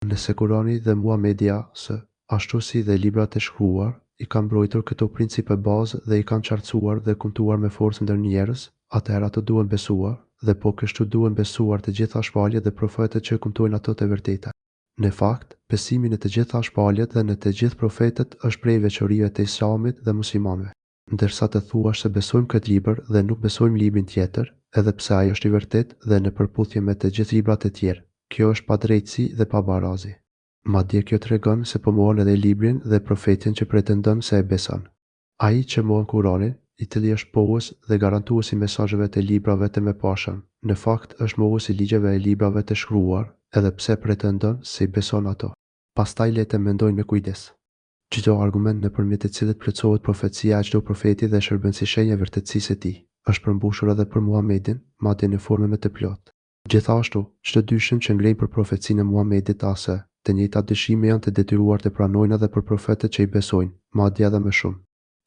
Nëse Kurani dhe Muhamedi a.s., ashtu si dhe librat e shkruar, i kanë mbrojtur këto principe bazë dhe i kanë qartësuar dhe kumtuar me forcë ndër njerëz, atëherë ato duhen besuar, dhe po kështu duhen besuar të gjitha shpalljet dhe profetët që kumtojnë ato të vërteta. Në fakt, besimi në të gjitha shpalljet dhe në të gjithë profetët është prej veçorive të Islamit dhe muslimanëve. Ndërsa të thuash se besojmë këtë libër dhe nuk besojmë librin tjetër, edhe pse ai është i vërtetë dhe në përputhje me të gjithë librat e tjerë, kjo është padrejtësi dhe pabarazi. Madje kjo tregon se po mohon edhe librin dhe profetin që pretendon se e beson. Ai që mohon Kuranin, i cili është pohues dhe garantues i mesazheve të librave të mëparshëm, në fakt është mohues i ligjeve e librave të shkruar, edhe pse pretendon se i beson ato. Pastaj le të mendojnë me kujdes. Çdo argument nëpërmjet të cilit plotësohet profecia e çdo profeti dhe shërben si shenjë e vërtetësisë së tij, është përmbushur edhe për Muhamedin, madje në formën më të plotë. Gjithashtu, çdo dyshim që ngrejnë për profecinë e Muhamedit a.s., të njëjtat dyshime janë të detyruar të pranojnë edhe për profetët që i besojnë, madje edhe më shumë.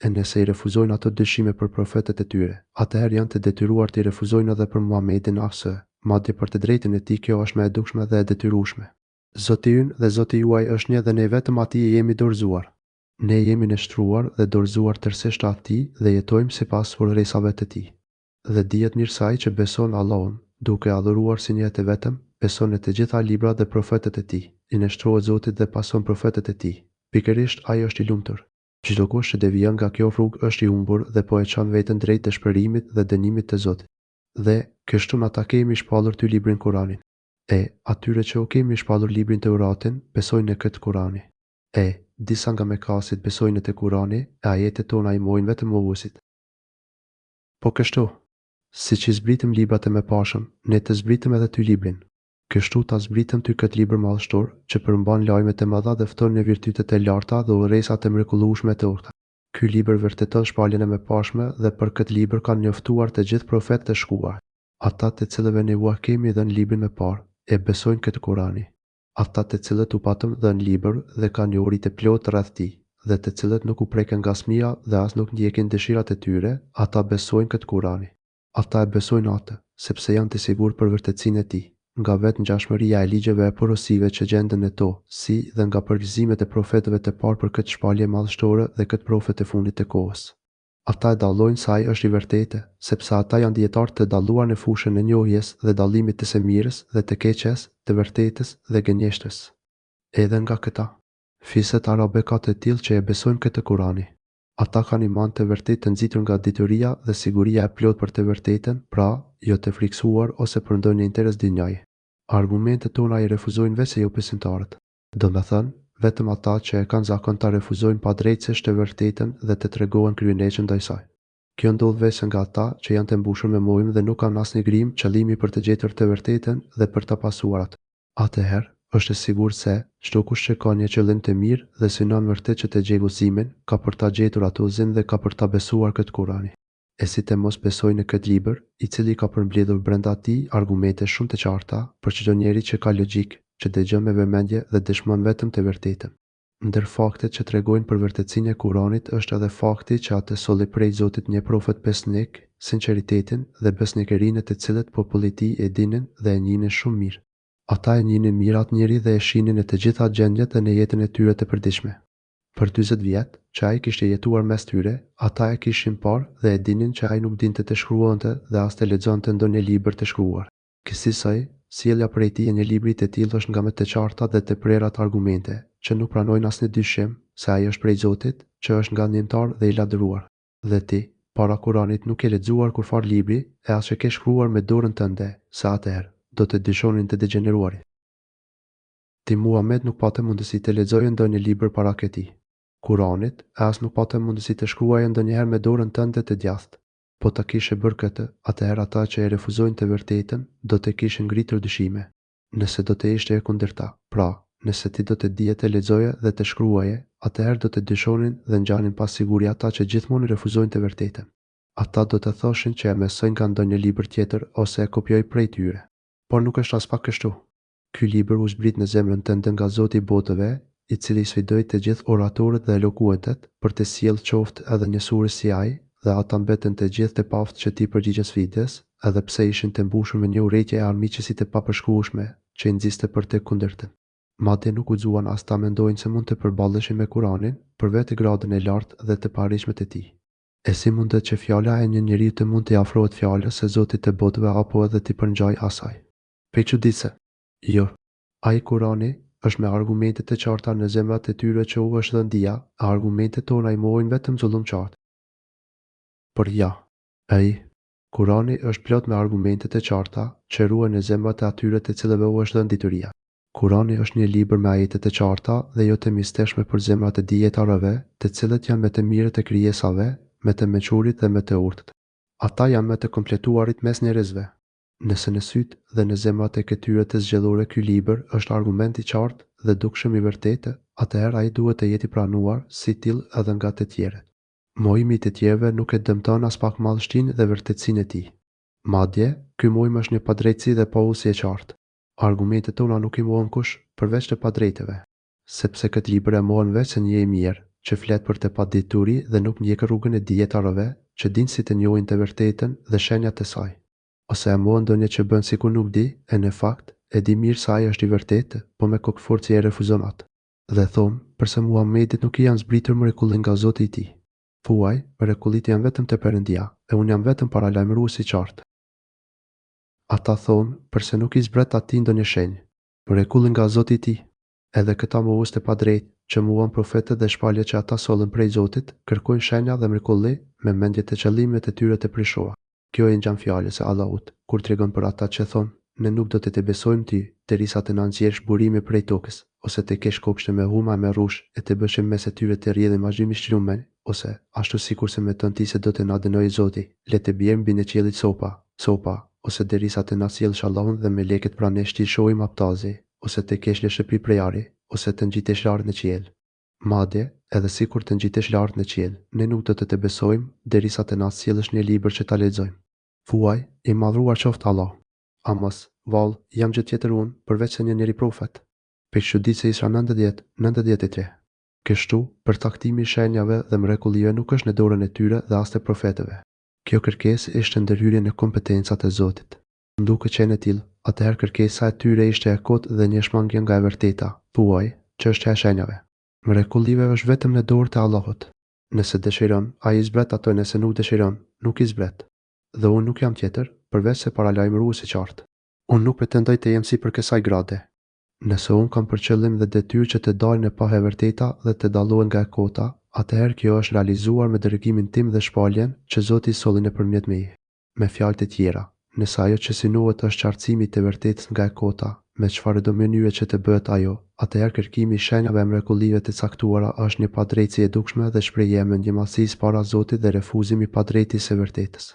E nëse i refuzojnë ato dyshime për profetët e tyre, atëherë janë të detyruar t'i refuzojnë edhe për Muhamedin AS, madje për të drejtën e tij kjo është më e dukshme dhe e detyrueshme. Zoti ynë dhe Zoti juaj është një dhe ne vetëm Atij i jemi dorëzuar. Ne jemi nënshtruar dhe dorëzuar tërësisht Atij dhe jetojmë sipas urdhëresave të Tij. Dhe dihet mirë se ai që beson Allahun, duke e adhuruar si një të vetëm, beson në të gjitha librat dhe profetët e Tij, i nënshtrohet Zotit dhe pason profetët e Tij, pikërisht ai është i lumtur. Çdokush që devijon nga kjo rrugë është i humbur dhe po e çon veten drejt dëshpërimit dhe dënimit të Zotit. Dhe, kështu na ta kemi shpallur ty librin Kuranin. E, atyre që u kemi shpallur librin Teuratin, besojnë në këtë Kurani. E, disa nga mekasit besojnë në të Kurani, e ajetet tona i mohojnë vetëm mohuesit. Po kështu, siç i zbritëm librat e mëparshëm, ne të zbritëm edhe ty librin. Kështu ta zbritëm ty këtë libër madhështor, që përmban lajme të mëdha dhe fton në virtyte të larta dhe urdhëresa të mrekullueshme e të urta. Ky libër vërteton shpalljen e mëparshme dhe për këtë libër kanë njoftuar të gjithë profetët e shkuar. Ata të cilëve ne ua kemi dhënë librin më parë, e besojnë këtë Kurani. Ata të cilët u patëm dhënë libër dhe kanë njohuri të plotë rreth tij, dhe të cilët nuk u preken ngasmia dhe as nuk ndjekin dëshirat e tyre, ata besojnë këtë Kurani. Ata e besojnë atë, sepse janë të sigurt për vërtetësinë e tij, nga vetë ngjashmëria e ligjeve e porosive që gjenden në to, si dhe nga përgëzimet e profetëve të parë për këtë shpallje madhështore dhe këtë profet të fundit të kohës. Ata e dallojnë se ai është i vërtetë, sepse ata janë dijetarë të dalluar në fushën e njohjes dhe dallimit të së mirës dhe të keqes, të vërtetës dhe gënjeshtrës. Edhe nga këta fiset arabe ka të tillë që e besojnë këtë Kurani. Ata kanë iman të vërtetë të nxitur nga dituria dhe siguria e plotë për të vërtetën, pra, jo të frikësuar ose për ndonjë interes dynjaje. Argumentet tona i refuzojnë veçse jobesimtarët. Domethënë, vetëm ata që e kanë zakon ta refuzojnë padrejtësisht të vërtetën dhe të tregohen kryeneçë ndaj saj. Kjo ndodh veçse nga ata që janë të mbushur me mohim dhe nuk kanë asnjë grimë qëllimi për të gjetur të vërtetën dhe për ta pasuar atë. Atëherë, është e sigurt se, çdokush që ka një qëllim të mirë dhe synon vërtet që të gjejë udhëzimin, ka për ta gjetur atë udhëzim dhe ka për ta besuar këtë Kurani. E si të mos besojë në këtë libër, i cili ka përmbledhur brenda tij argumente shumë të qarta për çdo njeri që ka logjikë, që dëgjon me vëmendje dhe dëshmon vetëm të vërtetën. Ndër faktet që tregojnë për vërtetësinë e Kuranit është edhe fakti që atë solli prej Zotit një profet besnik, sinqeritetin dhe besnikërinë e të cilit populli i tij e dinin dhe e njihnin shumë mirë. Ata e njihnin mirë atë njeri dhe e shihnin në të gjitha gjendjet dhe në jetën e tyre të përditshme. Për 40 vjet, që ai kishte jetuar mes tyre, ata e kishin parë dhe e dinin që ai nuk dinte të shkruante dhe as të lexonte ndonjë libër të shkruar. Kësisoj, sjellja prej tij e një libri të tillë është nga më të qartat dhe të prerat argumente, që nuk pranojnë asnjë dyshim, se ai është prej Zotit, që është ngadhënjimtar dhe i lavdëruar. Dhe ti, para Kuranit nuk ke lexuar kurrfarë libri e as që ke shkruar me dorën tënde, se atëherë, do të dyshonin të degjeneruarit. Ti Muhamed nuk pate mundësi të lexoje ndonjë libër para këtij, Kuranit, e as nuk pate mundësi të shkruaje ndonjëherë me dorën tënde të djathtë. Po ta kishe bërë këtë, atëherë ata që e refuzojnë të vërtetën do të kishin ngritur dyshime. Nëse do të ishte e kundërta, pra, nëse ti do të dije të lexoje dhe të shkruaje, atëherë do të dyshonin dhe ngjanin pasiguri ata që gjithmonë refuzojnë të vërtetën. Ata do të thoshin që e mësoi nga ndonjë libër tjetër ose e kopjoi prej tyre. Por nuk është aspak kështu. Ky libër u zbrit në zemrën tënde nga Zoti i botëve, i cili i sfidoi të gjithë oratorët dhe elokuentët për të sjellë qoftë edhe një sure si ai, dhe ata mbetën të gjithë të paaftë që t'i përgjigjen sfidës, edhe pse ishin të mbushur me një urrejtje e armiqësi të papërshkrueshme, që i nxiste për të kundërtën. Madje nuk guxuan as ta mendojnë se mund të përballeshin me Kuranin, për vetë gradën e lartë dhe të paarritshme të tij. E si mundet që fjala e një njeriu të mund t'i afrohet fjalës së Zotit të botëve apo edhe t'i përngjajë asaj? Prej çudisë. Jo. Ai, Kurani, është me argumente të qarta në zemrat e tyre që u është dhënë dija, e argumentet tona i mohojnë vetëm zullumqarët. Por ja. Ai, Kurani, është plot me argumente të qarta, që ruhen në zemrat e atyre të cilëve u është dhënë dituria. Kurani është një libër me ajete të qarta dhe jo të mistershme për zemrat e dijetarëve, të cilët janë më të mirët e krijesave, më të mençurit dhe më të urtët. Ata janë më të kompletuarit mes njerëzve. Nëse në sytë dhe në zemrat e këtyre të zgjedhurve ky libër është argument i qartë dhe dukshëm i vërtetë, atëherë ai duhet të jetë i pranuar si i tillë edhe nga të tjerët. Mohimi i të tjerëve nuk e dëmton aspak madhështinë dhe vërtetësinë e tij. Madje, ky mohim është një padrejtësi dhe paudhësi e qartë. Argumentet tona nuk i mohon kush, përveç të padrejtëve. Sepse këtë libër e mohon veçse një i mjerë, Që flet për të padituri dhe nuk ndjek rrugën e dijetarëve, që dinë si të njohin të vërtetën dhe shenjat e saj. Ose e mohon ndonjë që bën sikur nuk di, e në fakt, e di mirë se ai është i vërtetë, po me kokëfortësi e refuzon atë. Dhe thonë, Përse Muhamedit nuk i janë zbritur mrekulli nga Zoti i tij? Thuaj, Mrekullitë janë vetëm te Perëndia, e unë jam vetëm paralajmërues i qartë. Ata thonë, Përse nuk i zbret atij ndonjë shenjë? Mrekulli nga Zoti i tij? Edhe këta mohues të padrejtë, që mohuan profetët dhe shpalljet që ata sollën prej Zotit, kërkojnë shenja dhe mrekulli me mendjet e qëllimet e tyre të prishura. Kjo i ngjan fjalës së Allahut, kur tregon për ata që thonë, Ne nuk do të të besojmë ty, derisa të na nxjerrësh burime prej tokës, ose të kesh kopshte me hurma e me rrush, e të bësh që mes tyre të rrjedhin vazhdimisht lumenj, ose, ashtu sikurse mendon ti se do të na dënojë Zoti, le të bjerë mbi ne qielli copa, copa, ose derisa të na sjellësh Allahun dhe melekët pranë nesh t'i shohim haptazi, ose të kesh një shtëpi prej ari, ose të ngjitesh lart në qiell. Madje, edhe sikur të ngjitesh lart në qiell, ne nuk do të të besojmë, derisa të na sjellësh një libër që ta lexojmë. Thuaj, I madhëruar qoftë Allahu! A mos, vallë, jam gjë tjetër unë, përveçse një njeri profet? Pikëçuditëse Isra 90, 93. Kështu, përcaktimi i shenjave dhe mrekullive nuk është në dorën e tyre dhe as të profetëve. Kjo kërkesë ishte ndërhyrje në kompetencat e Zotit. Duke qenë e tillë, atëherë kërkesa e tyre ishte e kotë dhe një shmangie nga e vërteta, thuaj, çështja e shenjave. Mrekullive është vetëm në dorë të Allahut. Nëse dëshiron, Ai i zbret ato e nëse nuk dëshiron, nuk i zbret. Dhe unë nuk jam tjetër, përveçse paralajmërues i qartë. Unë nuk pretendoj të jem sipër kësaj grade. Nëse unë kam për qëllim dhe detyrë që të dalë në pah e vërteta dhe të dallohet nga e kota, atëherë kjo është realizuar me dërgimin tim dhe shpalljen, që Zoti solli nëpërmjet meje. Me fjalë të tjera, nëse ajo që synohet është qartësimi i të vërtetës nga e kota, me çfarëdo mënyre që të bëhet ajo, atëherë kërkimi i shenjave e mrekullive të caktuara është një padrejtësi e dukshme dhe shprehje e mendjemadhësisë para Zotit dhe refuzim i padrejtë i së vërtetës.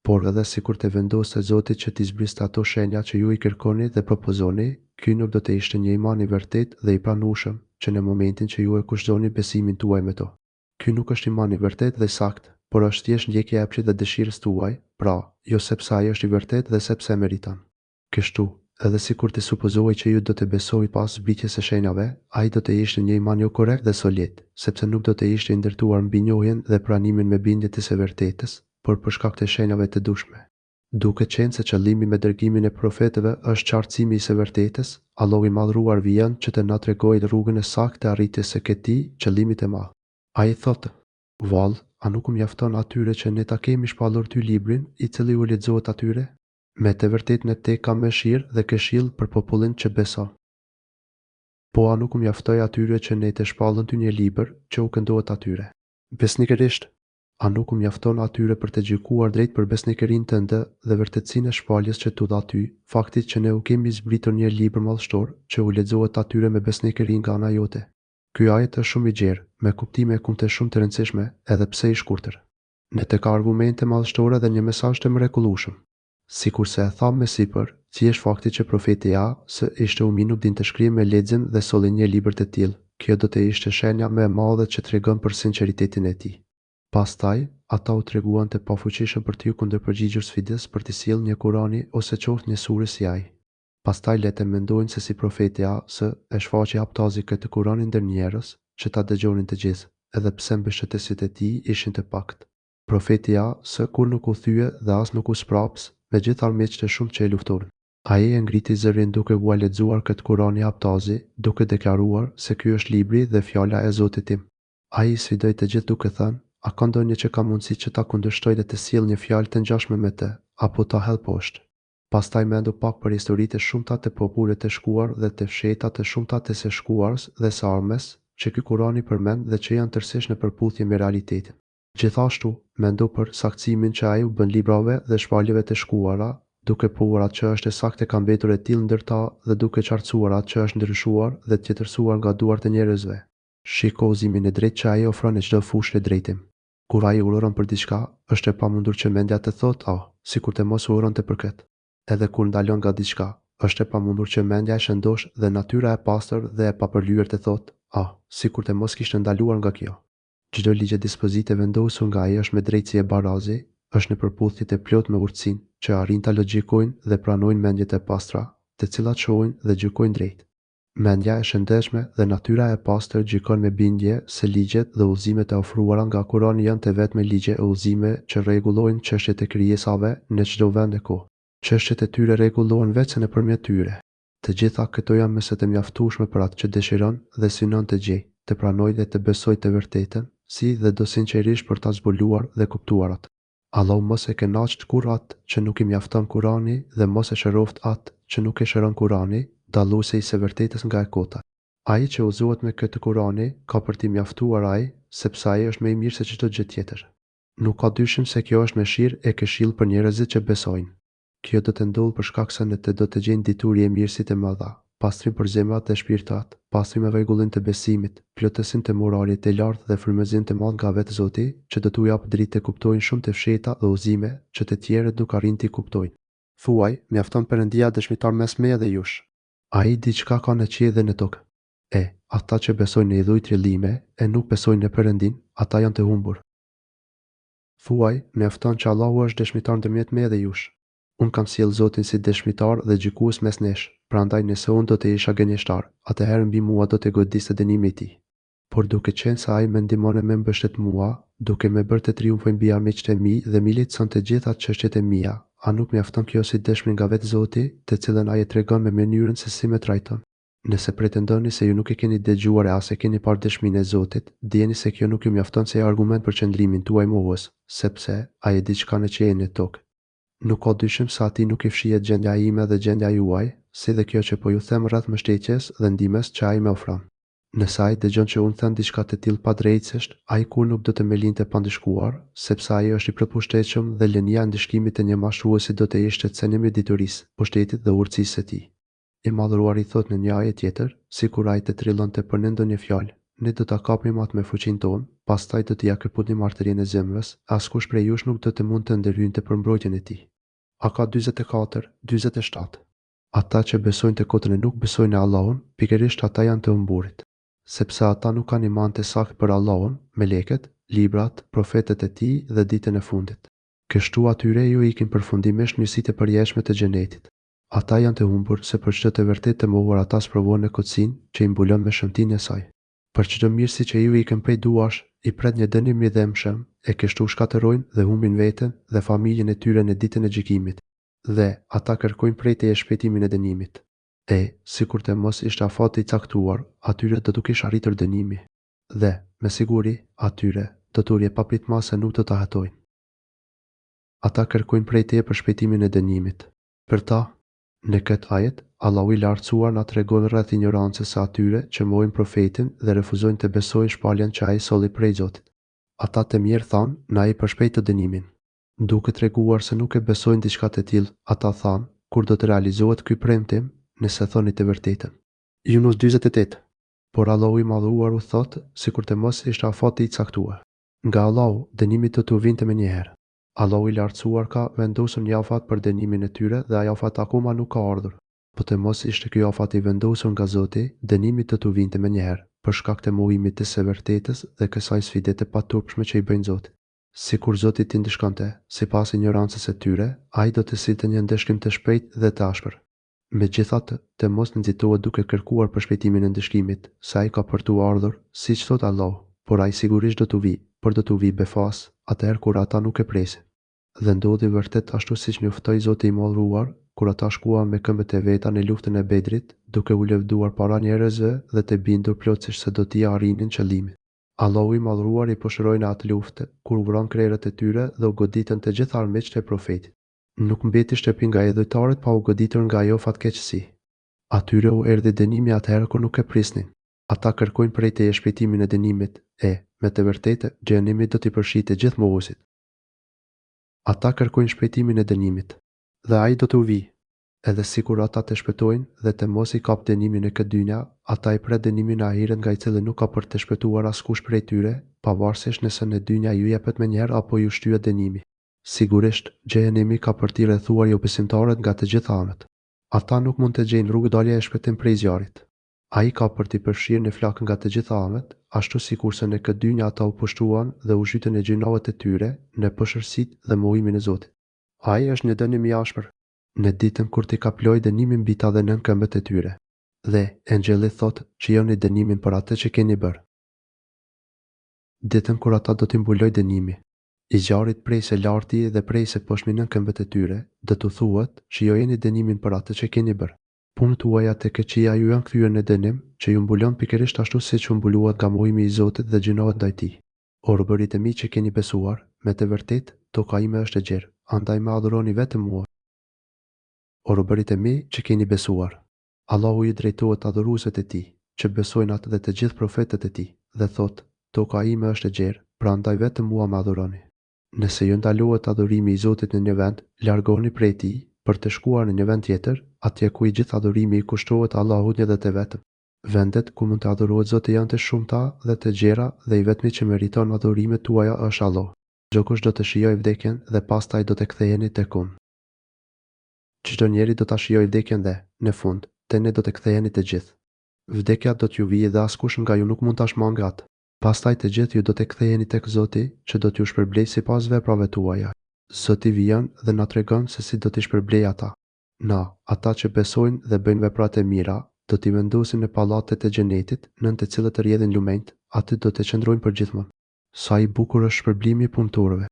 Por edhe sikur të vendoste Zoti që t'i zbriste ato shenja që ju i kërkoni dhe propozoni, ky nuk do të ishte një iman i vërtetë dhe i pranueshëm, që në momentin që ju e kushtëzoni besimin tuaj me to. Ky nuk është iman i vërtetë dhe i saktë, por është thjesht ndjekja e epshit dhe dëshirës tuaj, pra, jo sepse ai është i vërtetë dhe sepse e meriton. Kështu, edhe sikur të supozohej që ju do të besonit pas zbritjes së shenjave, ai do të ishte një iman jo korrekt dhe solid, sepse nuk do të ishte i ndërtuar mbi njohjen dhe pranimin me bindje të së vërtetës, por për shkak të shenjave të dukshme. Duke qenë se qëllimi me dërgimin e profetëve është qartësimi i së vërtetës, Allahu i Madhëruar vijon që të na tregojë rrugën e saktë të arritjes së këtij qëllimi të madh. Ai thotë. Vallë, a nuk u mjafton atyre që Ne ta kemi shpallur ty Librin, i cili u lexohet atyre? Me të vërtetë në te ka mëshirë dhe këshillë për popullin që beson. Po a nuk u mjaftoi atyre që Ne të shpallëm ty një libër, që u këndohet atyre? Besnikërisht! A nuk u mjafton atyre për të gjykuar drejt për besnikërinë tënde dhe vërtetësinë e shpalljes që t'u dha ty, fakti që Ne u kemi zbritur një libër madhështor, që u lexohet atyre me besnikëri nga ana jote? Ky ajet është shumë i gjerë, me kuptime e kumte shumë të rëndësishme, edhe pse i shkurtër. Në të ka argumente madhështore dhe një mesazh të mrekullueshëm. Sikurse e thamë më sipër, thjesht fakti që Profeti A, S, ishte ummi nuk dinte shkrim e lexim dhe solli një libër të tillë, kjo do të ishte shenja më e madhe që tregon për sinqeritetin e tij. Pastaj, ata u treguan të pafuqishëm për t'iu kundërpërgjigjur sfidës për të sjellë një Kurani ose qoftë një sure si ai. Pastaj le të mendojnë se si Profeti A, S, e shfaqi haptazi këtë Kurani ndër njerëz, që ta dëgjonin të gjithë, edhe pse mbështetësit e tij ishin të paktë. Profeti A, S, kurrë nuk u thye dhe as nuk u spraps, me gjithë armiqtë e shumtë që e luftonin. Ai e ngriti zërin duke ua lexuar këtë Kurani haptazi, duke deklaruar se ky është libri dhe fjala e Zotit tim. Ai i sfidoi të gjithë duke thënë, A ka ndonjë që ka mundësi që ta kundërshtojë dhe të sjellë një fjalë të ngjashme me të, apo ta hedhë poshtë? Pastaj mendo pak për historitë e shumta të popujve të shkuar dhe të fshehta të shumta të së shkuarës dhe së ardhmes, që ky Kur'an i përmend dhe që janë tërësisht në përputhje me realitetin. Gjithashtu, mendo për saktësimin që ai u bën librave dhe shpalljeve të shkuara, duke pohuar atë që është e saktë e ka mbetur e tillë ndër ta dhe duke qartësuar atë që është ndryshuar dhe tjetërsuar nga duart e njerëzve. Shiko udhëzimin e drejtë që ai ofron në çdo fushë e drejtim. Kur ai urdhëron për diçka, është e pamundur që mendja të thotë, Oh, sikur të mos urdhëronte për këtë. Edhe kur ndalon nga diçka, është e pamundur që mendja e shëndoshë dhe natyra e pastër dhe e papërlyer të thotë, Oh, sikur të mos kishte ndaluar nga kjo. Çdo ligj e dispozitë e vendosur nga ai është me drejtësi e barazi, është në përputhje të plotë me urtësinë, që arrijnë ta logjikojnë dhe pranojnë mendjet e pastra, të cilat shohin dhe gjykojnë drejt. Mendja e shëndetshme dhe natyra e pastër gjykon me bindje se ligjet dhe udhëzimet e ofruara nga Kurani janë të vetme ligje e udhëzime që rregullojnë çështjet e krijesave në çdo vend e kohë. Çështjet e tyre rregullohen veçse nëpërmjet tyre. Të gjitha këto janë mëse të mjaftueshme për atë që dëshiron dhe synon të gjejë, të pranojë dhe të besojë të vërtetën, si dhe do sinqerisht për ta zbuluar dhe kuptuar atë. Allahu mos e kënaqtë kurrë atë që nuk i mjafton Kurani dhe mos e shëroftë atë që nuk e shëron Kurani, dalluesi i së vërtetës nga e kota. Ai që udhëzohet me këtë Kurani, ka për t'i mjaftuar ai, sepse ai është më i mirë se çdo gjë tjetër. Nuk ka dyshim se kjo është mëshirë e këshillë për njerëzit që besojnë. Kjo do të ndodhë për shkak se në të do të gjejnë dituri e mirësi të mëdha, pastrim për zemrat dhe shpirtrat, pastrim e rregullim të besimit, plotësim të moralit të lartë dhe frymëzim të madh nga vetë Zoti, që do t'u japë dritë të kuptojnë shumë të fshehta dhe udhëzime, që të tjerët nuk arrijnë t'i kuptojnë. Thuaj, Mjafton Perëndia dëshmitar mes meje dhe jush. Ai di çka ka në qiej dhe në tokë. E, ata që besojnë në idhuj trillime, e nuk besojnë në Perëndinë, ata janë të humbur. Thuaj, Mjafton që Allahu është dëshmitar ndërmjet meje dhe jush. Unë kam sjellë Zotin si dëshmitar dhe gjykues mes nesh, prandaj nëse unë do të isha gënjeshtar, atëherë mbi mua do të godiste dënimi i Tij. Por duke qenë se Ai më ndihmon e më mbështet mua, duke më bërë të triumfoj mbi armiqtë e mi dhe m'i lehtëson të gjitha çështjet e mia, a nuk mjafton kjo si dëshmi nga vetë Zoti, të cilën Ai e tregon me mënyrën se si më trajton? Nëse pretendoni se ju nuk e keni dëgjuar e as e keni parë dëshminë e Zotit, dijeni se kjo nuk ju mjafton si argument për qëndrimin tuaj mohues, sepse, Ai e di ç'ka në qiej e në tokë. Nuk ka dyshim se Atij nuk i fshihet gjendja ime dhe gjendja juaj, si dhe kjo që po ju them rreth mbështetjes dhe ndihmës që Ai më ofron. Nëse Ai dëgjon që unë them diçka të tillë padrejtësisht, Ai kurrë nuk do të më linte pa ndëshkuar, sepse Ai është i plotpushtetshëm dhe lënia e ndëshkimit të një mashtruesi do të ishte cenim i diturisë, pushtetit dhe urtësisë së Tij. I Madhëruari thotë në një ajet tjetër, Sikur ai të trillonte për ne ndonjë fjalë, ne do ta kapnim atë me fuqinë tonë, pastaj do t'ia këputnim arterien e zemrës, e askush prej jush nuk do të mund të ndërhynte për mbrojtjen e tij. AK 44, 47. Ata që besojnë të kotën e nuk besojnë në Allahun, pikërisht ata janë të humburit. Sepse ata nuk kanë iman të saktë për Allahun, melekët, librat, profetët e Tij dhe Ditën e Fundit. Kështu atyre iu ikin përfundimisht mirësitë e përjetshme të Xhenetit. Ata janë të humbur, se për çdo të vërtetë të mohuar ata sprovohen në kotësinë, që i mbulon me shëmtinë e saj. Për çdo mirësi që iu ikën prej duarsh, i pret një dënim i dhembshëm, e kështu shkatërrojnë dhe humbin veten dhe familjen e tyre në Ditën e Gjykimit. Dhe, ata kërkojnë prej teje shpejtimin e dënimit. E, sikur të mos ishte afati i caktuar, atyre do t'u kish arritur dënimi. Dhe, me siguri, atyre, do t'u vijë papritmas e nuk do ta hetojnë. Ata kërkojnë prej teje përshpejtimin e dënimit. Për ta, në këtë ajet, Allahu i Lartësuar na tregon rreth injorancës së atyre që mohojnë Profetin dhe refuzojnë të besojnë shpalljen që ai solli prej Zotit. Ata të mjerë thanë, Na e përshpejto dënimin. Duke treguar se nuk e besojnë diçka të tillë, ata thanë, Kur do të realizohet ky premtim, nëse thoni të vërtetën? Junus 48. Por Allahu i Madhëruar u thotë, Sikur të mos ishte afati i caktuar. Nga Allahu, dënimi do t'u vinte menjëherë. Allahu i Lartësuar ka vendosur një afat për dënimin e tyre dhe ai afat akoma nuk ka ardhur. Po të mos ishte ky afat i vendosur nga Zoti, dënimi do t'u vinte menjëherë, për shkak të mohimit të së vërtetës dhe kësaj sfide të paturpshme që i bëjnë Zotit. Sikur Zoti t'i ndëshkonte, sipas injorancës së tyre, Ai do të sillte një ndëshkim të shpejtë dhe të ashpër. Megjithatë, të mos nxitohet duke kërkuar përshpejtimin e ndëshkimit, se ai ka për t'u ardhur, siç thotë Allahu, por ai sigurisht do t'u vijë, por do t'u vijë befas, atëherë kur ata nuk e presin. Dhe ndodhi vërtet ashtu siç njoftoi Zoti i Madhëruar, kur ata shkuan me këmbët e veta në luftën e Bedrit, duke u lëvduar para njerëzve dhe të bindur plotësisht se do t'ia arrinin qëllimit. Allahu i Madhëruar i poshtëroi në atë luftë, kur u vranë krerët e tyre dhe u goditën të gjithë armiqtë e Profetit. Nuk mbeti shtëpi nga idhujtarët pa u goditur nga ajo fatkeqësi. Atyre u erdhi dënimi atëherë kur nuk e prisnin. Ata kërkojnë prej teje shpejtimin e dënimit, e, me të vërtetë, xhehenemi do t'i përfshijë të gjithë mohuesit. Ata kërkojnë shpejtimin e dënimit. Dhe ai do t'u vijë. Edhe sikur ata të shpëtojnë dhe të mos i kapë dënimi në këtë dynja, ata i pret dënimi në ahiret nga i cili nuk ka për të shpëtuar askush prej tyre, pavarësisht nëse në dynja ju jepet menjëherë apo ju shtyhet dënimi. Sigurisht, Xhehenemi ka për t'i rrethuar jobesimtarët nga të gjitha anët. Ata nuk mund të gjejnë rrugëdalje e shpëtim prej zjarrit. Ai ka për t'i përfshirë në flakë nga të gjitha anët, ashtu sikurse në këtë dynja ata u pushtuan dhe u zhytën në gjynahet e tyre, në poshtërsitë dhe mohimin e Zotit. Ai është një dënim i ashpër. Në ditën kur t'i kaplojë dënimi mbi ta dhe nën këmbët e tyre. Dhe, engjëlli thotë, Shijoni dënimin për atë që keni bërë. Ditën kur ata do t'i mbulojë dënimi. I zjarrit prej së larti dhe prej së poshtmi nën këmbët e tyre, do t'u thuhet, Shijojeni dënimin për atë që keni bërë. Punët tuaja të këqija ju janë kthyer në dënim, që ju mbulon pikërisht ashtu siç u mbuluat nga mohimi i Zotit dhe gjynahet ndaj Tij. O robërit e mi që keni besuar, me të vërtetë, toka ime është e gjerë, andaj më adhuroni vetëm mua. O robërit e mi që keni besuar! Allahu i drejtohet adhuruesve të Tij, që besojnë Atë dhe të gjithë profetët e Tij, dhe thotë, Toka ime është e gjerë, prandaj vetëm mua më adhuroni. Nëse ju ndalohet adhurimi i Zotit në një vend, largohuni prej tij, për të shkuar në një vend tjetër, atje ku i gjithë adhurimi i kushtohet Allahut një dhe të vetëm. Vendet ku mund të adhurohet Zoti janë të shumta dhe të gjera dhe i vetmi që meriton adhurimet tuaja është Allahu. Çdokush do të shijojë vdekjen dhe pastaj do të ktheheni tek Unë. Çdo njeri do ta shijojë vdekjen dhe, në fund, te ne do të ktheheni të gjithë. Vdekja do t'ju vijë dhe askush nga ju nuk mund ta shmangë atë. Pastaj të gjithë ju do të ktheheni tek Zoti, që do t'ju shpërblejë sipas veprave tuaja. Zoti vijon dhe na tregon se si do t'i shpërblejë ata. Na, ata që besojnë dhe bëjnë vepra të mira, do t'i vendosim në pallatet e Xhenetit, nën të cilët rrjedhin lumenjtë, aty do të qëndrojnë përgjithmonë. Sa i bukur është shpërblimi i punëtorëve!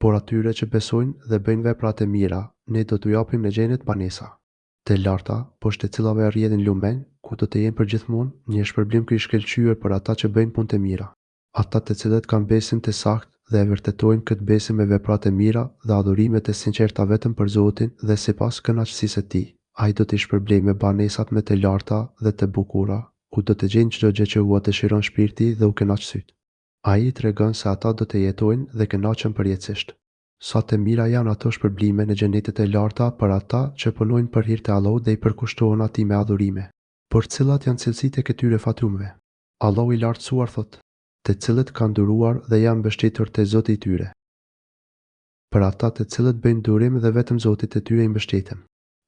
Por atyre që besojnë dhe bëjnë vepra të mira, Ne do t'u japim në Xhenet banesa. Të larta, poshtë të cilave rrjedhin lumenj, ku do të jenë përgjithmonë, një shpërblim ky i shkëlqyer për ata që bëjnë punë të mira. Ata të cilët kanë besim të saktë dhe e vërtetojnë këtë besim me vepra të mira dhe adhurime të sinqerta vetëm për Zotin dhe sipas kënaqësisë së Tij, Ai do t'i shpërblejë me banesat më të larta dhe të bukura, ku do të gjejnë çdo gjë që ua dëshiron shpirti dhe u kënaq sytë. Ai i tregon se ata do të jetojnë dhe kënaqen përjetësisht. Sa të mira janë ato shpërblime në xhenetet e larta për ata që punojnë për hir të Allahut dhe i përkushtohen Atij me adhurime. Por cilat janë cilësitë e këtyre fatlumëve? Allahu i Lartësuar thotë. Të cilët kanë duruar dhe janë mbështetur te Zoti i tyre. Për ata të cilët bëjnë durim dhe vetëm Zotit të tyre i mbështeten.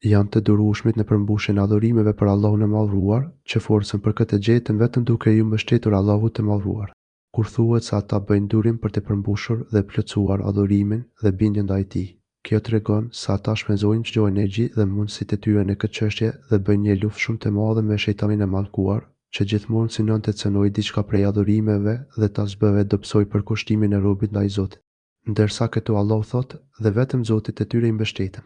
Janë të durueshmit në përmbushjen e adhurimeve për Allahun e Madhëruar, që forcën për këtë e gjetën vetëm duke iu mbështetur Allahut të Madhëruar. Kur thuhet se ata bëjnë durim për të përmbushur dhe plotësuar adhurimin dhe bindjen ndaj Tij, kjo tregon se ata shpenzojnë çdo energji dhe mundësi të tyre në këtë çështje dhe bëjnë një luftë shumë të madhe me shejtanin e mallkuar, që gjithmonë synon të cënojë diçka prej adhurimeve dhe ta zbehë e dobësojë përkushtimin e robit ndaj Zotit. Ndërsa këtu Allahu thotë, Dhe vetëm Zotit të tyre i mbështeten.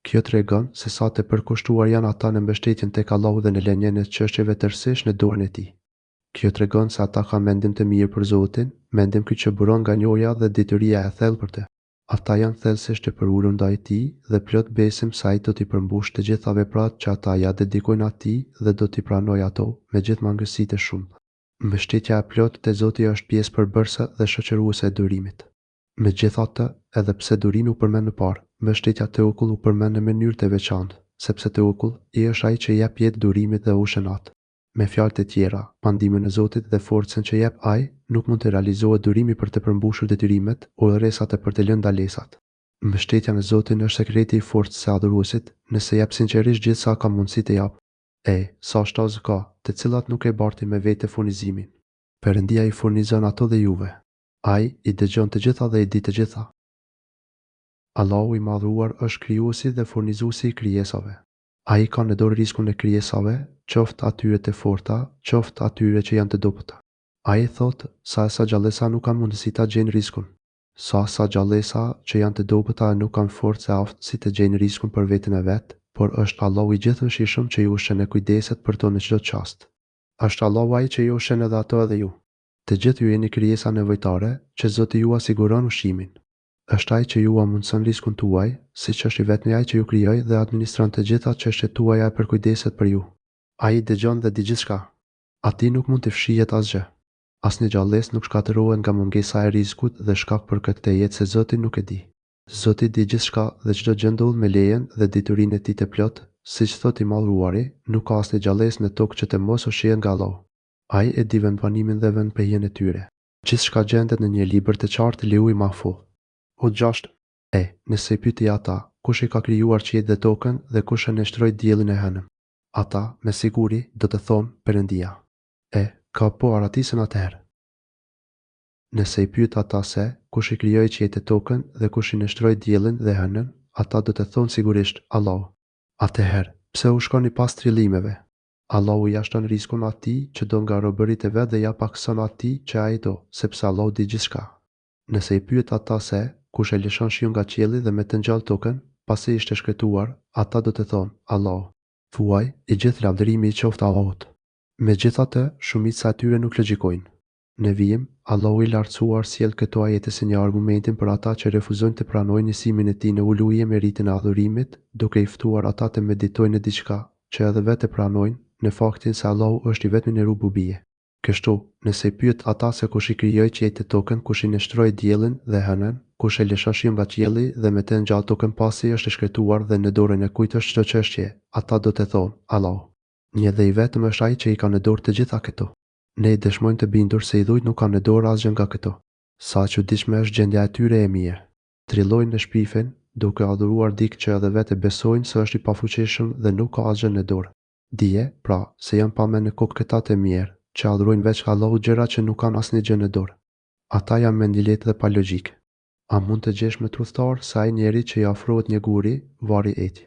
Kjo tregon se sa të përkushtuar janë ata në mbështetjen tek Allahu dhe në lënien e çështjeve tërësisht në dorën e Tij. Kjo tregon se ata kanë mendim të mirë për Zotin, mendim ky që buron nga njohja dhe dituria e thellë për Të. Ata janë thellësisht të përulur ndaj Tij dhe plot besim se Ai do t'i përmbushë të gjitha veprat që ata ia dedikojnë Atij dhe do t'i pranojë ato, me gjithë mangësitë e shumta. Mbështetja e plotë te Zoti është pjesë përbërëse dhe shoqëruese e durimit. Megjithatë, edhe pse durimi u përmend më parë, mbështetja teukull u përmend në mënyrë të veçantë, sepse teukull, i është ai që i jep jetë durimit dhe ushqen atë. Me fjalë të tjera, pa ndihmën e Zotit dhe forcën që jep Ai, nuk mund të realizohet durimi për të përmbushur detyrimet, urdhëresat e për të lënë ndalesat. Mbështetja në Zotin është sekreti i forcës së adhuruesit, nëse jep sinqerisht gjithë sa ka mundësi të japë. E, sa shtazë ka, të cilat nuk e bartin me vete furnizimin. Perëndia i furnizon ato dhe juve. Ai i dëgjon të gjitha dhe i di të gjitha. Allahu i Madhëruar është Krijuesi dhe Furnizuesi i krijesave. Ai ka në dorë rizkun e krijesave, qoftë atyre të forta, qoftë atyre që janë të dobëta. Ai thotë, Sa e sa gjallesa nuk kanë mundësi ta gjejnë rizkun. Sa sa gjallesa që janë të dobëta e nuk kanë forcë e aftësi të gjejnë rizkun për veten e vet, por është Allahu i Gjithëmëshirshëm që i ushqen e kujdeset për to në çdo çast. Është Allahu Ai që i ushqen edhe ato edhe ju. Të gjithë ju jeni krijesa nevojtare, që Zoti jua siguron ushqimin. Është Ai që jua mundëson rizkun tuaj, siç është i vetmi Ai që ju krijoi dhe administron të gjitha çështjet tuaja e përkujdeset për ju. Ai dëgjon dhe di gjithçka. Atij nuk mund t'i fshihet asgjë. Asnjë gjallesë nuk shkatërrohet nga mungesa e rizkut dhe shkak për këtë të jetë se Zoti nuk e di. Zoti di gjithçka dhe çdo gjë ndodh me lejen dhe diturinë e Tij të plotë, siç thotë i Madhëruari, Nuk ka asnjë gjallesë në tokë që të mos ushqehet nga Allahu. Ai e di vendbanimin dhe vendprehjen e tyre. Gjithçka gjendet në një libër të qartë Leuhi Mahfudh. O gjashtë. E, nëse i pyet ti ata, kush i ka krijuar qiejt dhe tokën dhe kush e nënshtroi diellin e hënën? Ata, me siguri, do të thonë, Perëndia. E, kë po arratisen atëherë? Nëse i pyet ata se, kush i krijoi qiejt e tokën dhe kush i nënshtroi diellin dhe hënën, ata do të thonë sigurisht, Allahu. Atëherë, Pse u shkoni pas trillimeve? Allahu ia shton rizkun atij që do nga robërit e vet dhe ia pakëson atij që ai do, sepse Allahu di gjithçka. Nëse i pyet ata se, kush e lëshon shiun nga qielli dhe me të ngjall tokën, pasi ishte shkretuar, ata do të thonë, Allahu. Thuaj, I gjithë lavdërimi i qoftë Allahut. Megjithatë, shumica e tyre nuk logjikojnë. Në vijim, Allahu i Lartësuar sjell këto ajete si një argumentim për ata që refuzojnë të pranojnë njësimin e Tij në uluhije me ritin e adhurimit, duke i ftuar ata të meditojnë në diçka, që edhe vetë e pranojnë, në faktin se Allahu është i vetmi në rububije. Kështu, nëse i pyet ata se kush i krijoi qiejt e tokën, kush i nënshtroi diellin dhe hënën, kush e lëshon shiun nga qielli dhe me të ngjall tokën pasi është e shkretuar dhe në dorën e kujt është çdo çështje, ata do të thonë, Allahu. Një dhe i vetëm është Ai që i ka në dorë të gjitha këto. Ne dëshmojmë të bindur se idhujt nuk kanë në dorë asgjë nga këto. Sa e çuditshme është gjendja e tyre e mirë. Trillojnë e shpifin, duke adhuruar dikë që edhe vetë e besojnë se është i pafuqishëm dhe nuk ka asgjë në dorë. Dije, pra, se janë pa mend në kokë këta të mjerë, që adhurojnë veç Allahut gjëra që nuk kanë asnjë gjë në dorë. Ata janë mendjelehtë dhe pa logjikë. A mund të gjesh më truthtar se ai njeri që i afrohet një guri, varri etj.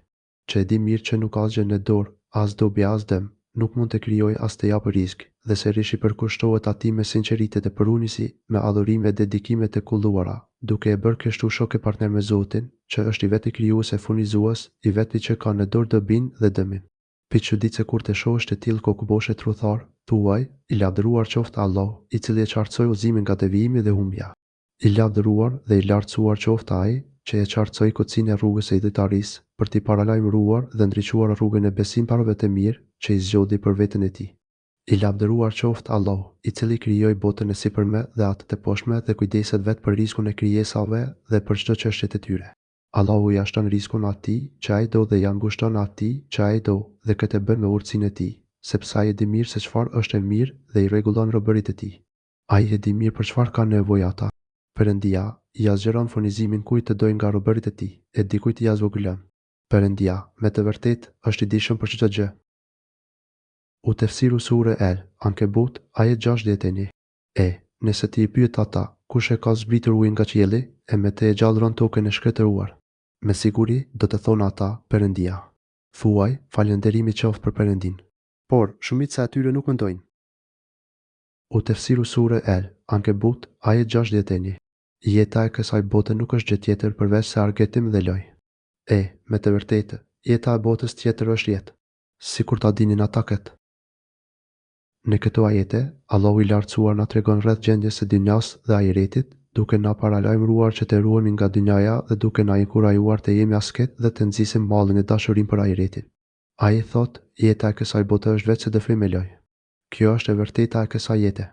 Që e di mirë që nuk ka asgjë në dorë, as dobi as dëm, nuk mund të krijojë as të japë rizk, dhe sërish i përkushtohet atij me sinqeritet e përulësi, me adhurime e dedikime të kulluara, duke e bërë kështu shok e partner me Zotin, që është i vetmi krijues e furnizues, i vetmi që ka në dorë dobinë dhe dëmin. Pikë çuditë se kur të shohësh të tillë kokëboshë e trutharë, thuaj, I lavdëruar qoftë Allahu, i cili e qartësoi udhëzimin nga devijimi dhe humbja. I lavdëruar dhe i lartësuar qoftë Ai, që e qartësoi kotësinë e rrugës së idhujtarisë, për t'i paralajmëruar dhe ndriçuar rrugën e besimtarëve të mirë, që i zgjodhi për veten e Tij. I lavdëruar qoftë Allahu, i cili krijoi botën e sipërme dhe atë të poshtme dhe kujdeset vetë për rizkun e krijesave dhe për çdo çështje të tyre. Allahu ia shton rizkun atij, që Ai do dhe ia ngushton atij, që Ai do, dhe këtë e bën me urtësinë e Tij, sepse Ai e di mirë se çfarë është e mirë dhe i rregullon robërit e Tij. Ai e di mirë për çfarë kanë nevojë ata. Perëndia, ia zgjeron furnizimin kujt të dojë nga robërit e tij, e dikujt ia zvogëlon. Perëndia, me të vërtetë, është i dijshëm për çdo gjë. U Tefsiru Sure El, Ankebut, ajet 61. E, nëse ti i pyet ata, kush e ka zbritur ujin nga qielli, e me të e gjallëron tokën e shkretëruar? Me siguri, do të thonë ata, Perëndia. Thuaj, Falënderimi qoftë për Perëndinë. Por, shumica e tyre nuk mendojnë. U Tefsiru Sure El, Ankebut, ajet 61. Jeta e kësaj bote nuk është gjë tjetër përveç se argëtim dhe lojë. E, me të vërtetë, jeta e botës tjetër është jetë. Sikur ta dinin ata këtë. Në këto ajete, Allahu i Lartësuar na tregon rreth gjendjes së dynjasë dhe ahiretit, duke na paralajmëruar që të ruhemi nga dynjaja dhe duke na inkurajuar të jemi asketë dhe të nxisim mallin e dashurinë për ahiretin. Ai thotë, Jeta e kësaj bote është veçse dëfrim e lojë. Kjo është e vërteta e kësaj jete.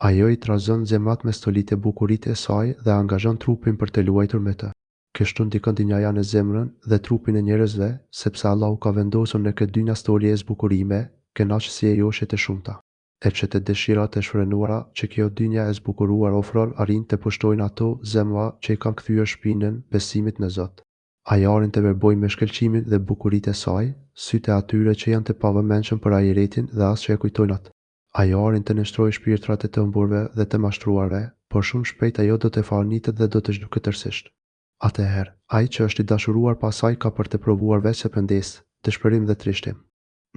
Ajo i trazon zemrat me stolitë e bukuritë e saj dhe angazhon trupin për të luajtur me të. Kështu ndikon dynjaja në zemrën dhe trupin e njerëzve, sepse Allahu ka vendosur në këtë dynja stoli e zbukurime, kënaqësi e joshje të shumta. Epshet e dëshirat e shfrenuara që kjo dynja e zbukuruar ofron arrijnë të pushtojnë ato zemra që i kanë kthyer shpinën besimit në Zot. Ajo arrin të verbojë me shkëlqimin dhe bukuritë e saj, sytë e atyre që janë të pavëmendshëm për ahiretin dhe as që e kujtojnë atë. Ajo arrin të nënshtrojë shpirtrat e të humburve dhe të mashtruarve, por shumë shpejt ajo do të fanitet dhe do të zhduket tërësisht. Atëherë, ai që është i dashuruar pas saj ka për të provuar veçse pendesë, dëshpërim dhe trishtim.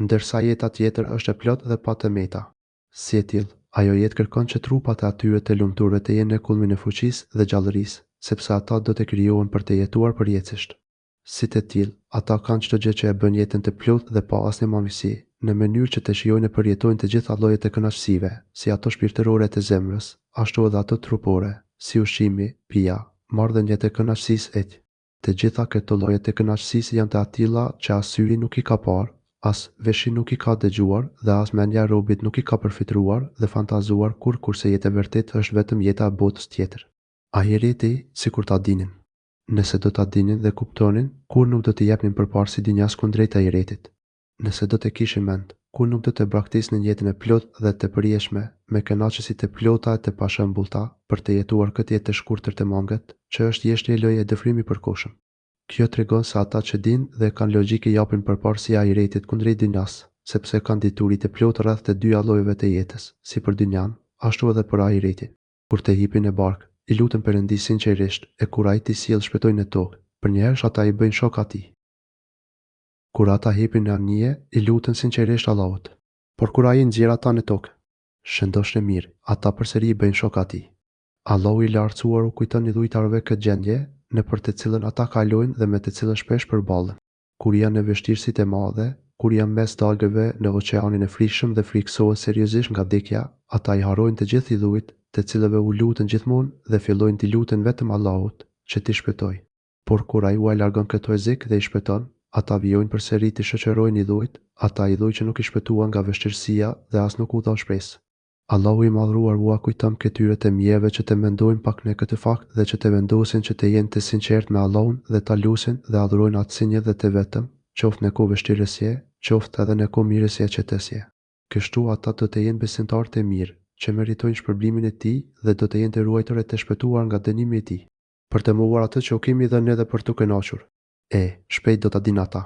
Ndërsa jeta tjetër është e plotë dhe pa të meta. Si e tillë, ajo jetë kërkon që trupat e atyre të lumturve të jenë në kulmin e fuqisë dhe gjallërisë, sepse ata do të krijohen për të jetuar përjetësisht. Si të tillë, ata kanë çdo gjë që e bën jetën të plotë dhe pa asnjë mangësi, në mënyrë që të shijojnë e përjetojnë të gjitha llojet e kënaqësive, si ato shpirtërore të zemrës, ashtu edhe ato trupore, si ushqimi, pija, marrëdhëniet e kënaqësisë etj. Të gjitha këto lloje të kënaqësisë janë të atilla që as syri nuk i ka parë, as veshi nuk i ka dëgjuar dhe as mendja e robit nuk i ka përfytyruar dhe fantazuar kurrë kurse jeta e vërtetë është vetëm jeta e botës tjetër. Ahireti, sikur ta dinin. Nëse do ta dinin dhe kuptonin, kurrë nuk do t'i jepnin përparësi dynjasë kundrejt ahiretit. Nëse do të kishin mend, kurrë nuk do të braktisnin jetën e plotë dhe të përjetshme, me kënaqësi të plota e të pashembullta, për të jetuar këtë jetë të shkurtër të mangët, që është thjesht një lojë e dëfrim i përkohshëm. Kjo tregon se ata që dinë dhe kanë logjikë i japin përparësi ahiretit kundrejt dynjasë, sepse kanë dituri të plotë rreth të dyja llojeve të jetës, si për dynjanë, ashtu edhe për ahiretin. Kur të hipin në barkë, i luten Perëndisë sinqerisht, e kur Ai t'i sjellë shpëtojë në tokë, përnjëherësh ata i bëjnë shok Atij. Kur ata hipin në anije, i luten sinqerisht Allahut. Por kur Ai i nxjerr ata në tokë, shëndoshë e mirë, ata përsëri i bëjnë shok Atij. Allahu i Lartësuar u kujton idhujtarëve këtë gjendje, nëpër të cilën ata kalojnë dhe me të cilën shpesh përballen. Kur janë në vështirësitë e madhe, kur janë mes dallgëve në oqeanin e frikshëm dhe frikësohen seriozisht nga vdekja, ata i harrojnë të gjithë idhujt, të cilëve u luten gjithmonë dhe fillojnë t'i luten vetëm Allahut, që t'i shpëtojë. Por kur Ai ua largon këtë rrezik dhe i shpëton, ata vijojnë përsëri t'i shoqërojnë idhujt, ata idhuj që nuk i shpëtuan nga vështirësia dhe as nuk u dhanë shpresë. Allahu i Madhëruar ua kujton këtyre të mjerëve që të mendojnë pak në këtë fakt dhe që të vendosin që të jenë të sinqertë me Allahun dhe ta lusin dhe adhurojnë Atë si një dhe të vetëm, qoftë në kohë vështirësie, qoftë edhe në kohë mirësie e qetësie. Kështu ata do të jenë besimtarë të mirë, që meritojnë shpërblimin e Tij dhe do të jenë të ruajtur e të shpëtuar nga dënimi i Tij. Për të mohuar atë që u kemi dhënë ne dhe për t'u kënaqur. E, shpejt do ta dinë ata.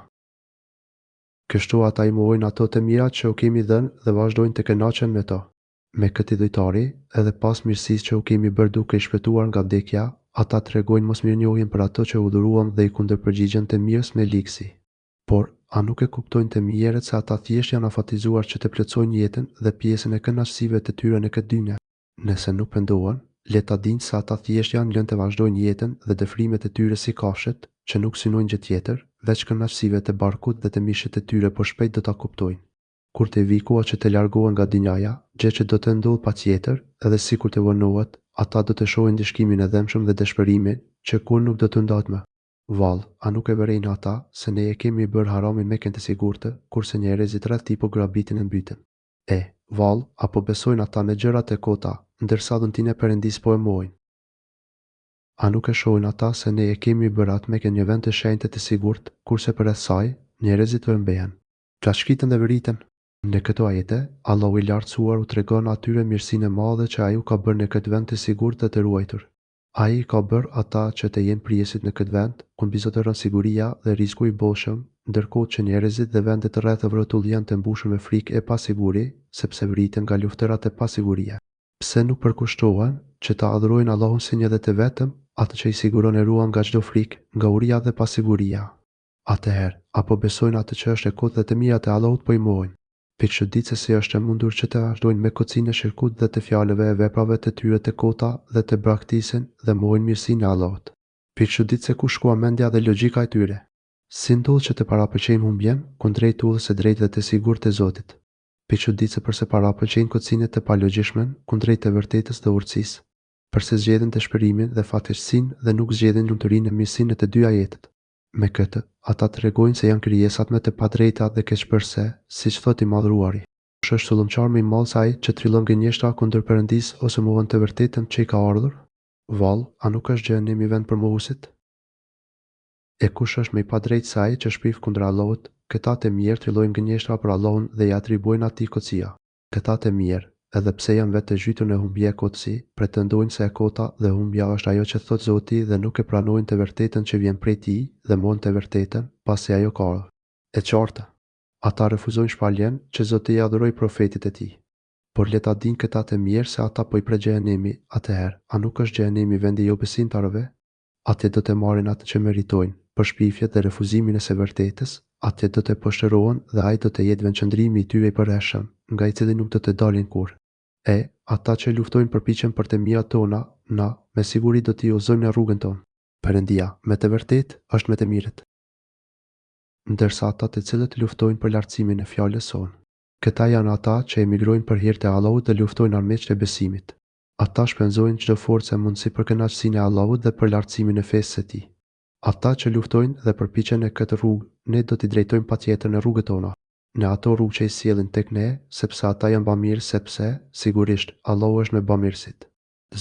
Kështu ata i mohojnë ato të mira që u kemi dhënë dhe vazhdojnë të kënaqen me to. Me këtë idhujtari, edhe pas mirësisë që u kemi bërë duke i shpëtuar nga vdekja, ata tregojnë mosmirënjohjen për ato që u dhuruam dhe i kundërpërgjigjen të mirës me ligësi. Por, a nuk e kuptojnë të mjerët se ata thjesht janë afatizuar që të plotësojnë jetën dhe pjesën e kënaqësive të tyre në këtë dynja? Nëse nuk pendohen, le ta dinë se ata thjesht janë lënë të vazhdojnë jetën dhe dëfrimet e tyre si kafshët, që nuk synojnë gjë tjetër, veç kënaqësive të barkut dhe të mishit të tyre por shpejt do ta kuptojnë. Kur të vijë koha që të largohen nga dynjaja, gjë që do të ndodhë patjetër, edhe sikur të vonohet, ata do të shohin ndëshkimin e dhembshëm dhe dëshpërimin, që kurrë nuk do t'u ndahet më. Vallë, a nuk e vërejnë ata, se ne e kemi bërë haramin Mekën të sigurtë, kurse njerëzit rreth tij po grabitin e mbyten? E, vallë, a po besojnë ata në gjëra të kota, ndërsa dhuntinë e Perëndisë po e mohojnë? A nuk e shohin ata se ne e kemi bërë atë Mekën një vend të shenjtë e të sigurt, kurse përreth saj, njerëzit rrëmbehen, plaçkiten dhe vriten? Në këto ajete, Allahu i Lartësuar u tregon atyre mirësinë e madhe që Ai u ka bërë në këtë vend të sigurt dhe të ruajtur. Ai i ka bërë ata që të jenë prijësit në këtë vend, ku mbizotëron siguria dhe risku i bollshëm, ndërkohë që njerëzit dhe vendet rreth e rrotull janë të mbushur me frikë e pasiguri, sepse vriten nga luftërat e pasiguria. Pse nuk përkushtohen që ta adhurojnë Allahun si një dhe të vetëm, atë që i siguron e ruan nga çdo frikë, nga uria dhe pasiguria? Atëherë, a po besojnë atë që është e kotë dhe të mirat e Allahut po i mohojnë? Pikëçuditë se si është e mundur që të vazhdojnë me kotësinë e shirkut dhe të fjalëve e veprave të tyre të kota dhe të braktisin dhe mohojnë mirësinë e Allahut. Pikëçuditë se ku shkuan mendja dhe logjika e tyre. Si ndodh që të parapëlqejnë humbjen, kundrejt udhës së drejtë dhe të sigurt të Zotit. Pikëçuditë se përse parapëlqejnë kotësinë e të palogjishmen, kundrejt të vërtetës dhe urtësisë. Përse zgjedhin dëshpërimin dhe fatkeqësinë dhe nuk zgjedhin lumturinë e mirësinë në të dyja jetët. Me këtë, ata tregojnë se janë krijesat më të padrejta dhe keqbërëse, siç thotë i Madhëruari. Kush është zullumqar më i madh se ai që trillon gënjeshtra kundër Perëndisë ose mohon të vërtetën që i ka ardhur? Vallë, a nuk është xhehenemi vend për mohuesit? E kush është më i padrejtë se ai që shpif kundër Allahut? Këta të mjerë trillojnë gënjeshtra për Allahun dhe i atribuojnë atij kotësia. Këta të mjerë, edhe pse janë vetë të zhytur në humbje e kotësi, pretendojnë se e kota dhe humbja është ajo që thotë Zoti dhe nuk e pranojnë të vërtetën që vjen prej Tij dhe mohojnë të vërtetën, pasi ajo ka ardhur. E qartë. Ata refuzojnë shpalljen që Zoti ia dhuroi Profetit të Tij. Por le ta dinë këta të mjerë se ata po i pret xhehenemi, atëherë, a nuk është xhehenemi vendi i jobesimtarëve? Atje do të marrin atë që meritojnë, për shpifjet dhe refuzimin e së vërtetës, atje do të poshtërohen dhe ai do të jetë vendqëndrimi i tyre i përhershëm, nga i cili nuk do të dalin kurrë. E, ata që luftojnë përpiqen për të mirat tona, na, me siguri do t'i udhëzojmë në rrugën tonë. Perëndia, me të vërtetë, është me të mirët. Ndërsa ata të cilët luftojnë për lartësimin e fjalës sonë. Këta janë ata që emigrojnë për hir të Allahut dhe luftojnë armiqtë e besimit. Ata shpenzojnë çdo forcë e mundësi për kënaqësinë e Allahut dhe për lartësimin e fesë së Tij. Ata që luftojnë dhe përpiqen në këtë rrugë, Ne do t'i drejtojmë patjetër në rrugët tona, në ato rrugë që i sjellin tek Ne, sepse ata janë bamirës sepse, sigurisht, Allahu është me bamirësit.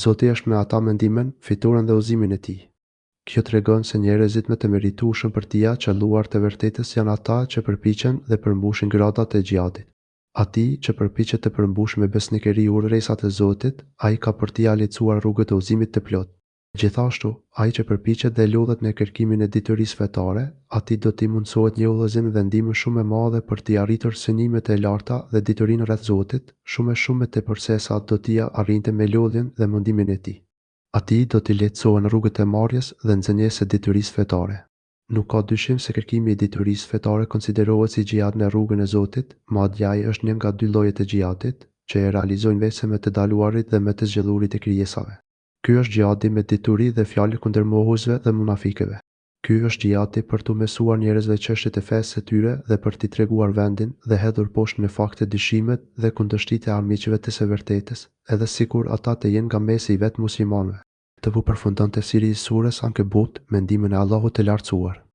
Zoti është me ata me ndihmën, fitoren dhe udhëzimin e Tij. Kjo tregon se njerëzit më të meritueshëm për t'ia qëlluar të vërtetës janë ata që përpiqen dhe përmbushin gradat e xhihadit. Atij që përpiqet të përmbushë me besnikëri urdhëresat e Zotit, Ai ka për t'ia lehtësuar rrugët e udhëzimit të plotë. Gjithashtu, ai që përpiqet dhe lodhet në kërkimin e diturisë fetare, atij do t'i mundësohet një udhëzim dhe ndihmë shumë e madhe për t'i arritur synimet e larta dhe diturinë rreth Zotit, shumë e shumë më tepër sesa do t'ia arrinte me lodhjen dhe mundimin e tij. Atij do t'i lehtësohen rrugët e marrjes dhe nxënies së diturisë fetare. Nuk ka dyshim se kërkimi i diturisë fetare konsiderohet si xhihad në rrugën e Zotit, madje ai është një nga dy llojet e xhihadit, që e realizojnë veçse më të dalluarit dhe më të zgjedhurit e krijesave. Ky është xhihadi me dituri dhe fjalë kundër mohuesve dhe munafikëve. Ky është xhihadi për t'u mësuar njerëzve çështjet e fesë së tyre dhe për t'i treguar vendin dhe hedhur poshtë me fakte dyshimet dhe kundërshtitë e armiqve të së vërtetës, edhe sikur ata të jenë nga mesi i vetë muslimanëve. Këtu përfundon tefsiri i sures Ankebut me ndihmën e Allahut të Lartësuar.